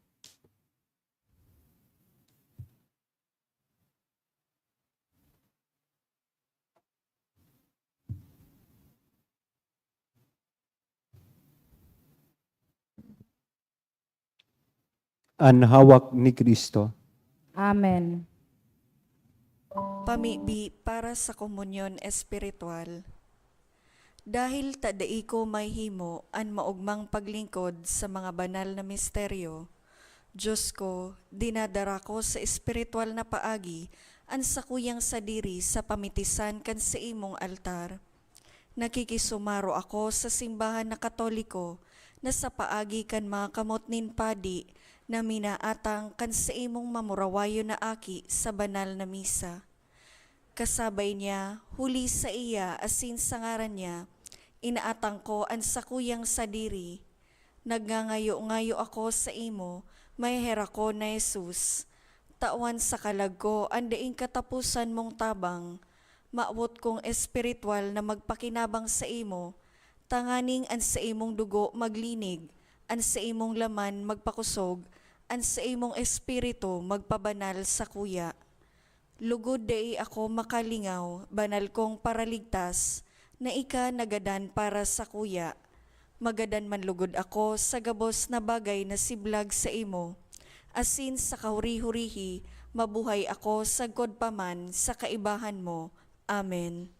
An hawak ni Cristo. Amen. Pamibi para sa komunyon espiritual. Dahil ta dai ko mahimo an maogmang paglingkod sa mga banal na misteryo, Diyos ko, dinadara ko sa espiritual na paagi an sakuyang sadiri sa pamitisan kan saimong altar. Nakikisumaro ako sa simbahan na Katoliko na sa paagi kan mga kamot nin padi na minaatang kan saimong mamurawayon na aki sa banal na misa. Kasabay niya, huli saiya asin sa ngaran niya, inaatang ko an sakuyang sadiri. Nagngangayo-ngayo ako saimo, maheherakon na Jesus. Tawan sa kalag ko an daing kataposan mong tabang. Mawot kong espiritual na magpakinabang saimo, tanganing an saimong dugo maglinig, an saimong laman magpakosog, an saimong espiritu magpabanal sakuya. Lugod dai ako makalingaw, banal kong Paraligtas, na ika nagadan para sakuya. Magadan man lugod ako sa gabos na bagay na siblag saimo, asin sa kahuri-hurihi mabuhay ako sagkod pa man sa kaibahan mo. Amen.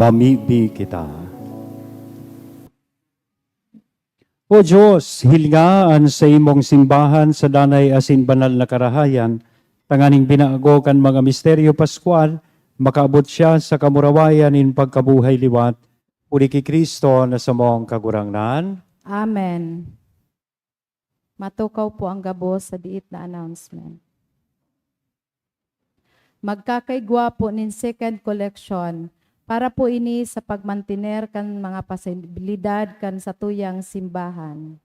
Pamibi kita. O Diyos, hilinga an saimong simbahan sa danay asin banal na karahayan, tanganing binago kan mga misteryo paskwal, makaabot siya sa kamurawayan nin pagkabuhay liwat, huli ki Cristo na samong Kagurangnan. Amen. Matukaw po ang gabos sa diit na announcement. Magkakaigwa po nin second collection para po ini sa pagmantiner kan mga pasibilidad kan satuyang simbahan.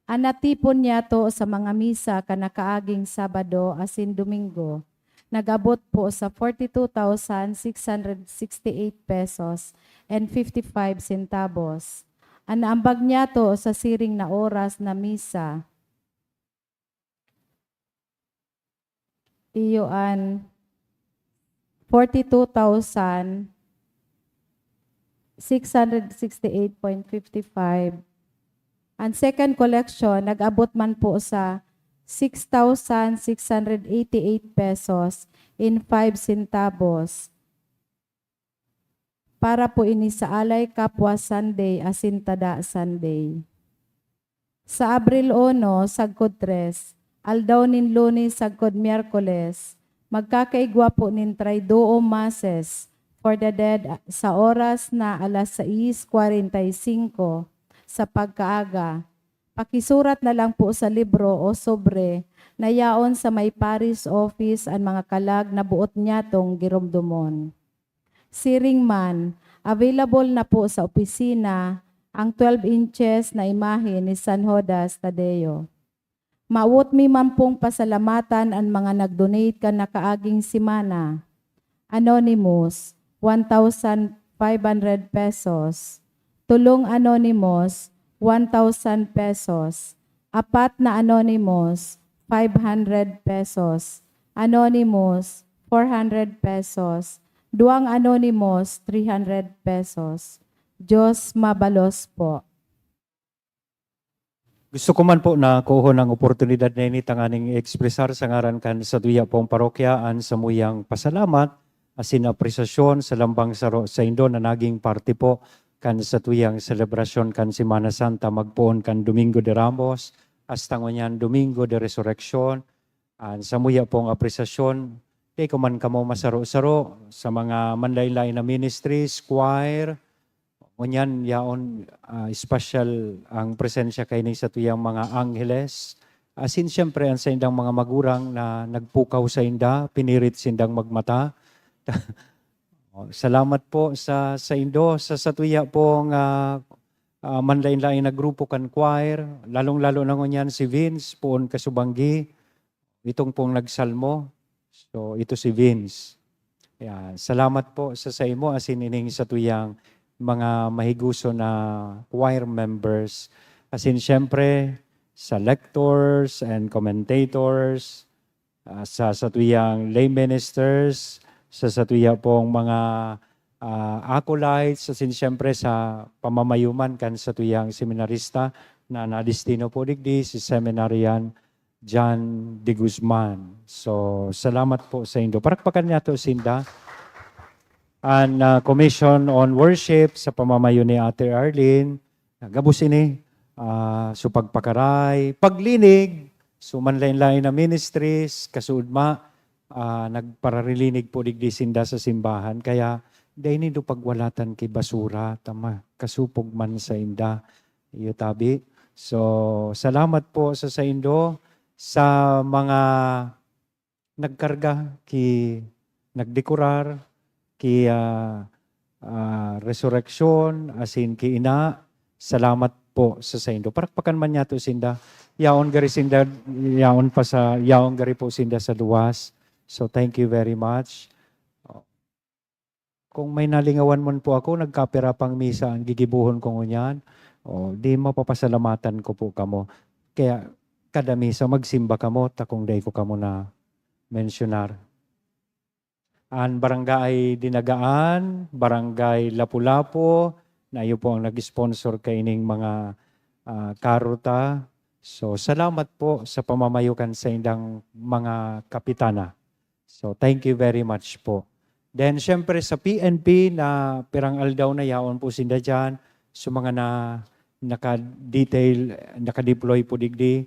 An natipon niyato sa mga misa kan nakaaging Sabado asin Domingo nag-abot po sa forty two thousand six hundred sixty eight pesos and fifty five centavos. An naambag niyato sa siring na oras na misa, iyo an forty two thousand six hundred sixty eight point fifty five. An second collection nag-abot man po sa six thousand six hundred eighty eight pesos in five centavos. Para po ini sa Alay Kapwa Sunday asin Tada Sunday. Sa Abril uno, sagkod tres, aldaw nin Lunes sagkod Miyerkules, magkakaigwa po nin Triduum Masses for the Dead sa oras na alas sais kwarenta y singko sa pagkaaga. Pakisurat na lang po sa libro o sobre na yaon sa may parish office an mga kalag na boot nyatong giromdomon. Siring man, available na po sa opisina ang twelve inches na imahe ni San Judas Tadeo. Mawot mi man pong pasalamatan an mga nag-donate kan nakaaging semana. Anonymous, one thousand five hundred pesos. Tulong anonymous, one thousand pesos. Apat na anonymous, five hundred pesos. Anonymous, four hundred pesos. Duwang anonymous, three hundred pesos. Diyos mabalos po. Gusto ko man po na kuhon ang oportunidad na ini tanganing i-ekspresar sa ngaran kan satuya pong parokya an samuyang pasalamat asin apresasyon sa lambang saro saindo na naging parte po kan satuyang selebrasyon kan Semana Santa, magpoon kan Domingo de Ramos hasta ngunyan Domingo de Resurreccion. An samuya pong apresasyon, dai ko man kamo masaro-saro sa mga manlaen-laen na ministries, choir. Ngunyan, yaon, ah, espesyal ang presensya kaini satuyang mga angheles. Asin, siyempre, an saindang mga magurang na nagpukaw sainda, pinirit sindang magmata. Oh, salamat po sa saindo, sa satuya pong, ah, ah, manlaen-laen na grupo kan choir, lalong-lalo na ngunyan si Vince, poon kasubanggi, itong pong nagsalmo. So, ito si Vince. Ayan. Salamat po sa saimo, asin ining satuyang mga mahiguso na choir members. Asin, siyempre, sa lectors and commentators, ah, sa satuyang lay ministers, sa satuya pong mga, ah, acolytes, asin siyempre sa pamamayuman kan satuyang seminarista na nadestino po digdi, si Seminarian John de Guzman. So, salamat po saindo. Parakpakan niyato sinda. An, ah, Commission on Worship sa pamamayo ni Ate Arlene, gabos ini, ah, so pagpakaray, paglinig, so manlaen-laen na ministries, kasuodma, ah, nagpararilinig po digdi sinda sa simbahan. Kaya, dai nindo pagwalatan ki basura, ta makasupog man sainda. Iyo tabi. So, salamat po sa saindo, sa mga nagkarga, ki nagdekorar, ki, ah, ah, resureksyon, asin ki ina. Salamat po sa saindo. Parakpakan man niyato sinda. Yaon gari sinda, yaon pa sa, yaon gari po sinda sa luwas. So, thank you very much. Kung may nalingawan man po ako, nagkapira pang misa an gigibohon ko ngunyan, o, di mapapasalamatan ko po kamo. Kaya kada misa magsimba kamo, ta kung dai ko kamo na mensyonar. An Barangay Dinagaan, Barangay Lapu-Lapu, na iyo po ang nag-sponsor kaining mga, ah, karota. So, salamat po sa pamamayo kan saindang mga kapitana. So, thank you very much po. Then, syempre, sa P N P na pirang aldaw na yaon po sinda dyan, sa mga na, naka-detail, naka-deploy po digdi,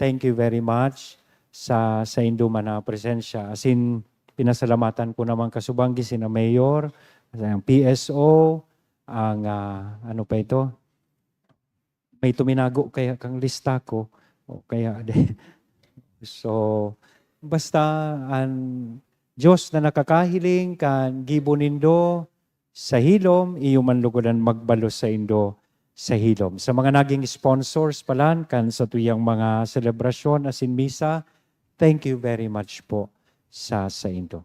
thank you very much sa, sa indo man na presensya. As in, pinasalamatan ko naman kasubanggi sina Mayor, ang P S O, ang, ah, ano pa ito? May tuminago kaya kang lista ko. O kaya, so, basta ang Diyos na nakakahiling kan gibo nindo sa hilom, iyo man lugod an magbalos saindo sa hilom. Sa mga naging sponsors palan kan satuyang mga selebrasyon asin misa, thank you very much po sa saindo.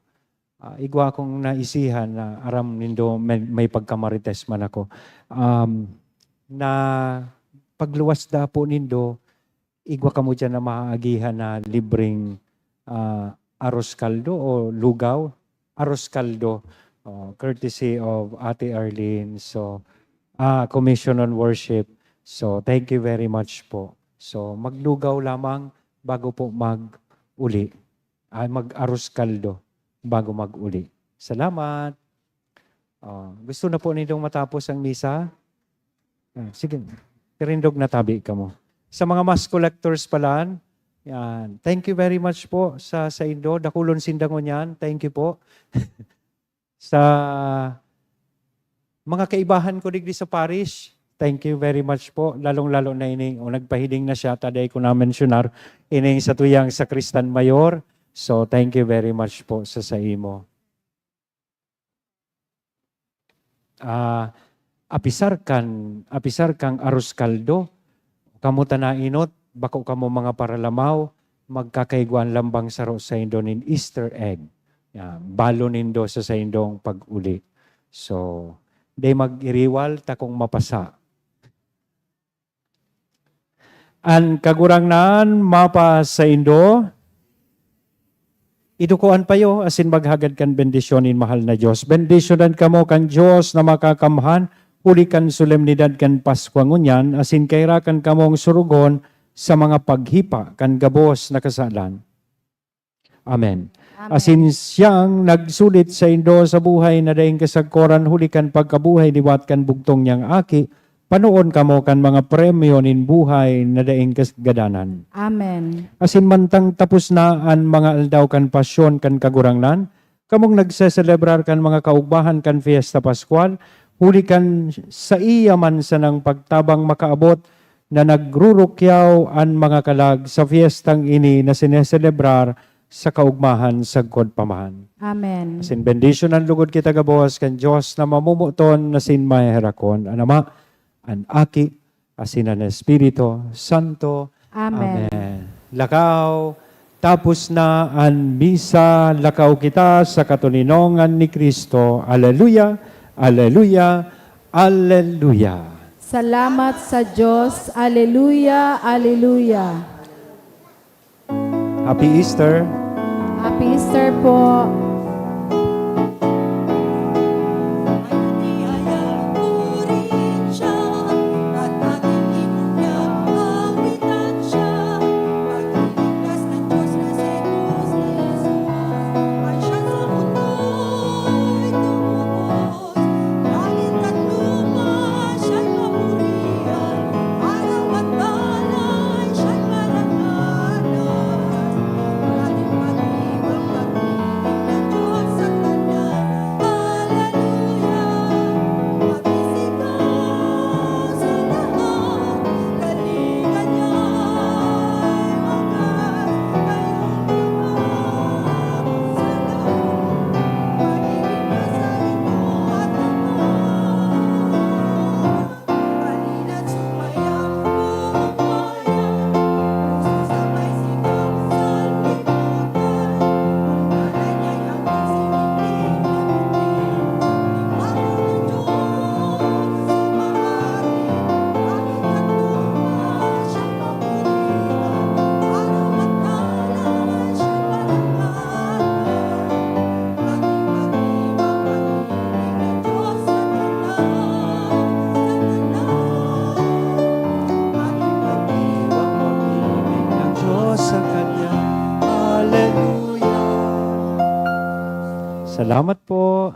Ah, igwa akong naisihan na aram nindo may, may pagkamarites man ako. Um, na pagluwas da po nindo, igwa kamo diyan na maaagihan na libreng, ah, arroz caldo o lugaw? Arroz caldo, oh, courtesy of Ate Arlene. So, ah, Commission on Worship. So, thank you very much po. So, maglugaw lamang bago po mag-uli. Ay, mag-arroz caldo bago mag-uli. Salamat. Oh, gusto na po nindong matapos ang misa? Ah, sige, tirindog na tabi kamo. Sa mga mass collectors palan, yan. Thank you very much po sa, sa indo. Dakulon sinda ngunyan. Thank you po. Sa mga kaibahan ko digdi sa parish, thank you very much po. Lalong-lalo na ining, o nagpahiling na siya, ta dai ko na-mensionar, ining satuyang sakristan mayor. So, thank you very much po sa, sa imo. Ah, apisar kan, apisar kan arroz caldo, kamo ta nainot, bako kamo mga paralamaw, magkakaigwaan lambang saro saindo nin Easter egg. Ya, balo nindo sa saindong pag-uli. So, dai mag-iriwal ta kung mapasa. An Kagurangnan mapasaindo. Iduko an payo asin maghagad kan bendisyon nin mahal na Dios. Bendisyonan kamo kan Dios na Makakamhan huli kan solemnidad kan Paskwa ngunyan, asin kairakan kamong surugon sa mga paghipa kan gabos na kasalan. Amen. Amen. Asin siyang nagsulit saindo sa buhay na daing kasagkoran huli kan pagkabuhay liwat kan bugtong niyang Aki, panoon kamo kan mga premyo nin buhay na daing kasagadanan. Amen. Asin mantang tapos na an mga aldaw kan pasyon kan Kagurangnan, kamong nagseselebrar kan mga kaugmahan kan Fiesta Pascual, huli kan saiya man sanang pagtabang makaabot na nagrurukyaw an mga kalag sa fiestang ini na sineselebrar sa kaugmahan sagkod pa man. Amen. Asin bendisyonan logod kita gabos kan Dios na mamomoton asin maheherakon, an Ama, an Aki, asin an Espiritu Santo. Amen. Amen. Lakaw, tapos na an misa, lakaw kita sa katoninongan ni Cristo. Aleluya, aleluya, aleluya. Salamat sa Diyos. Aleluya, aleluya. Happy Easter. Happy Easter po. Salamat po.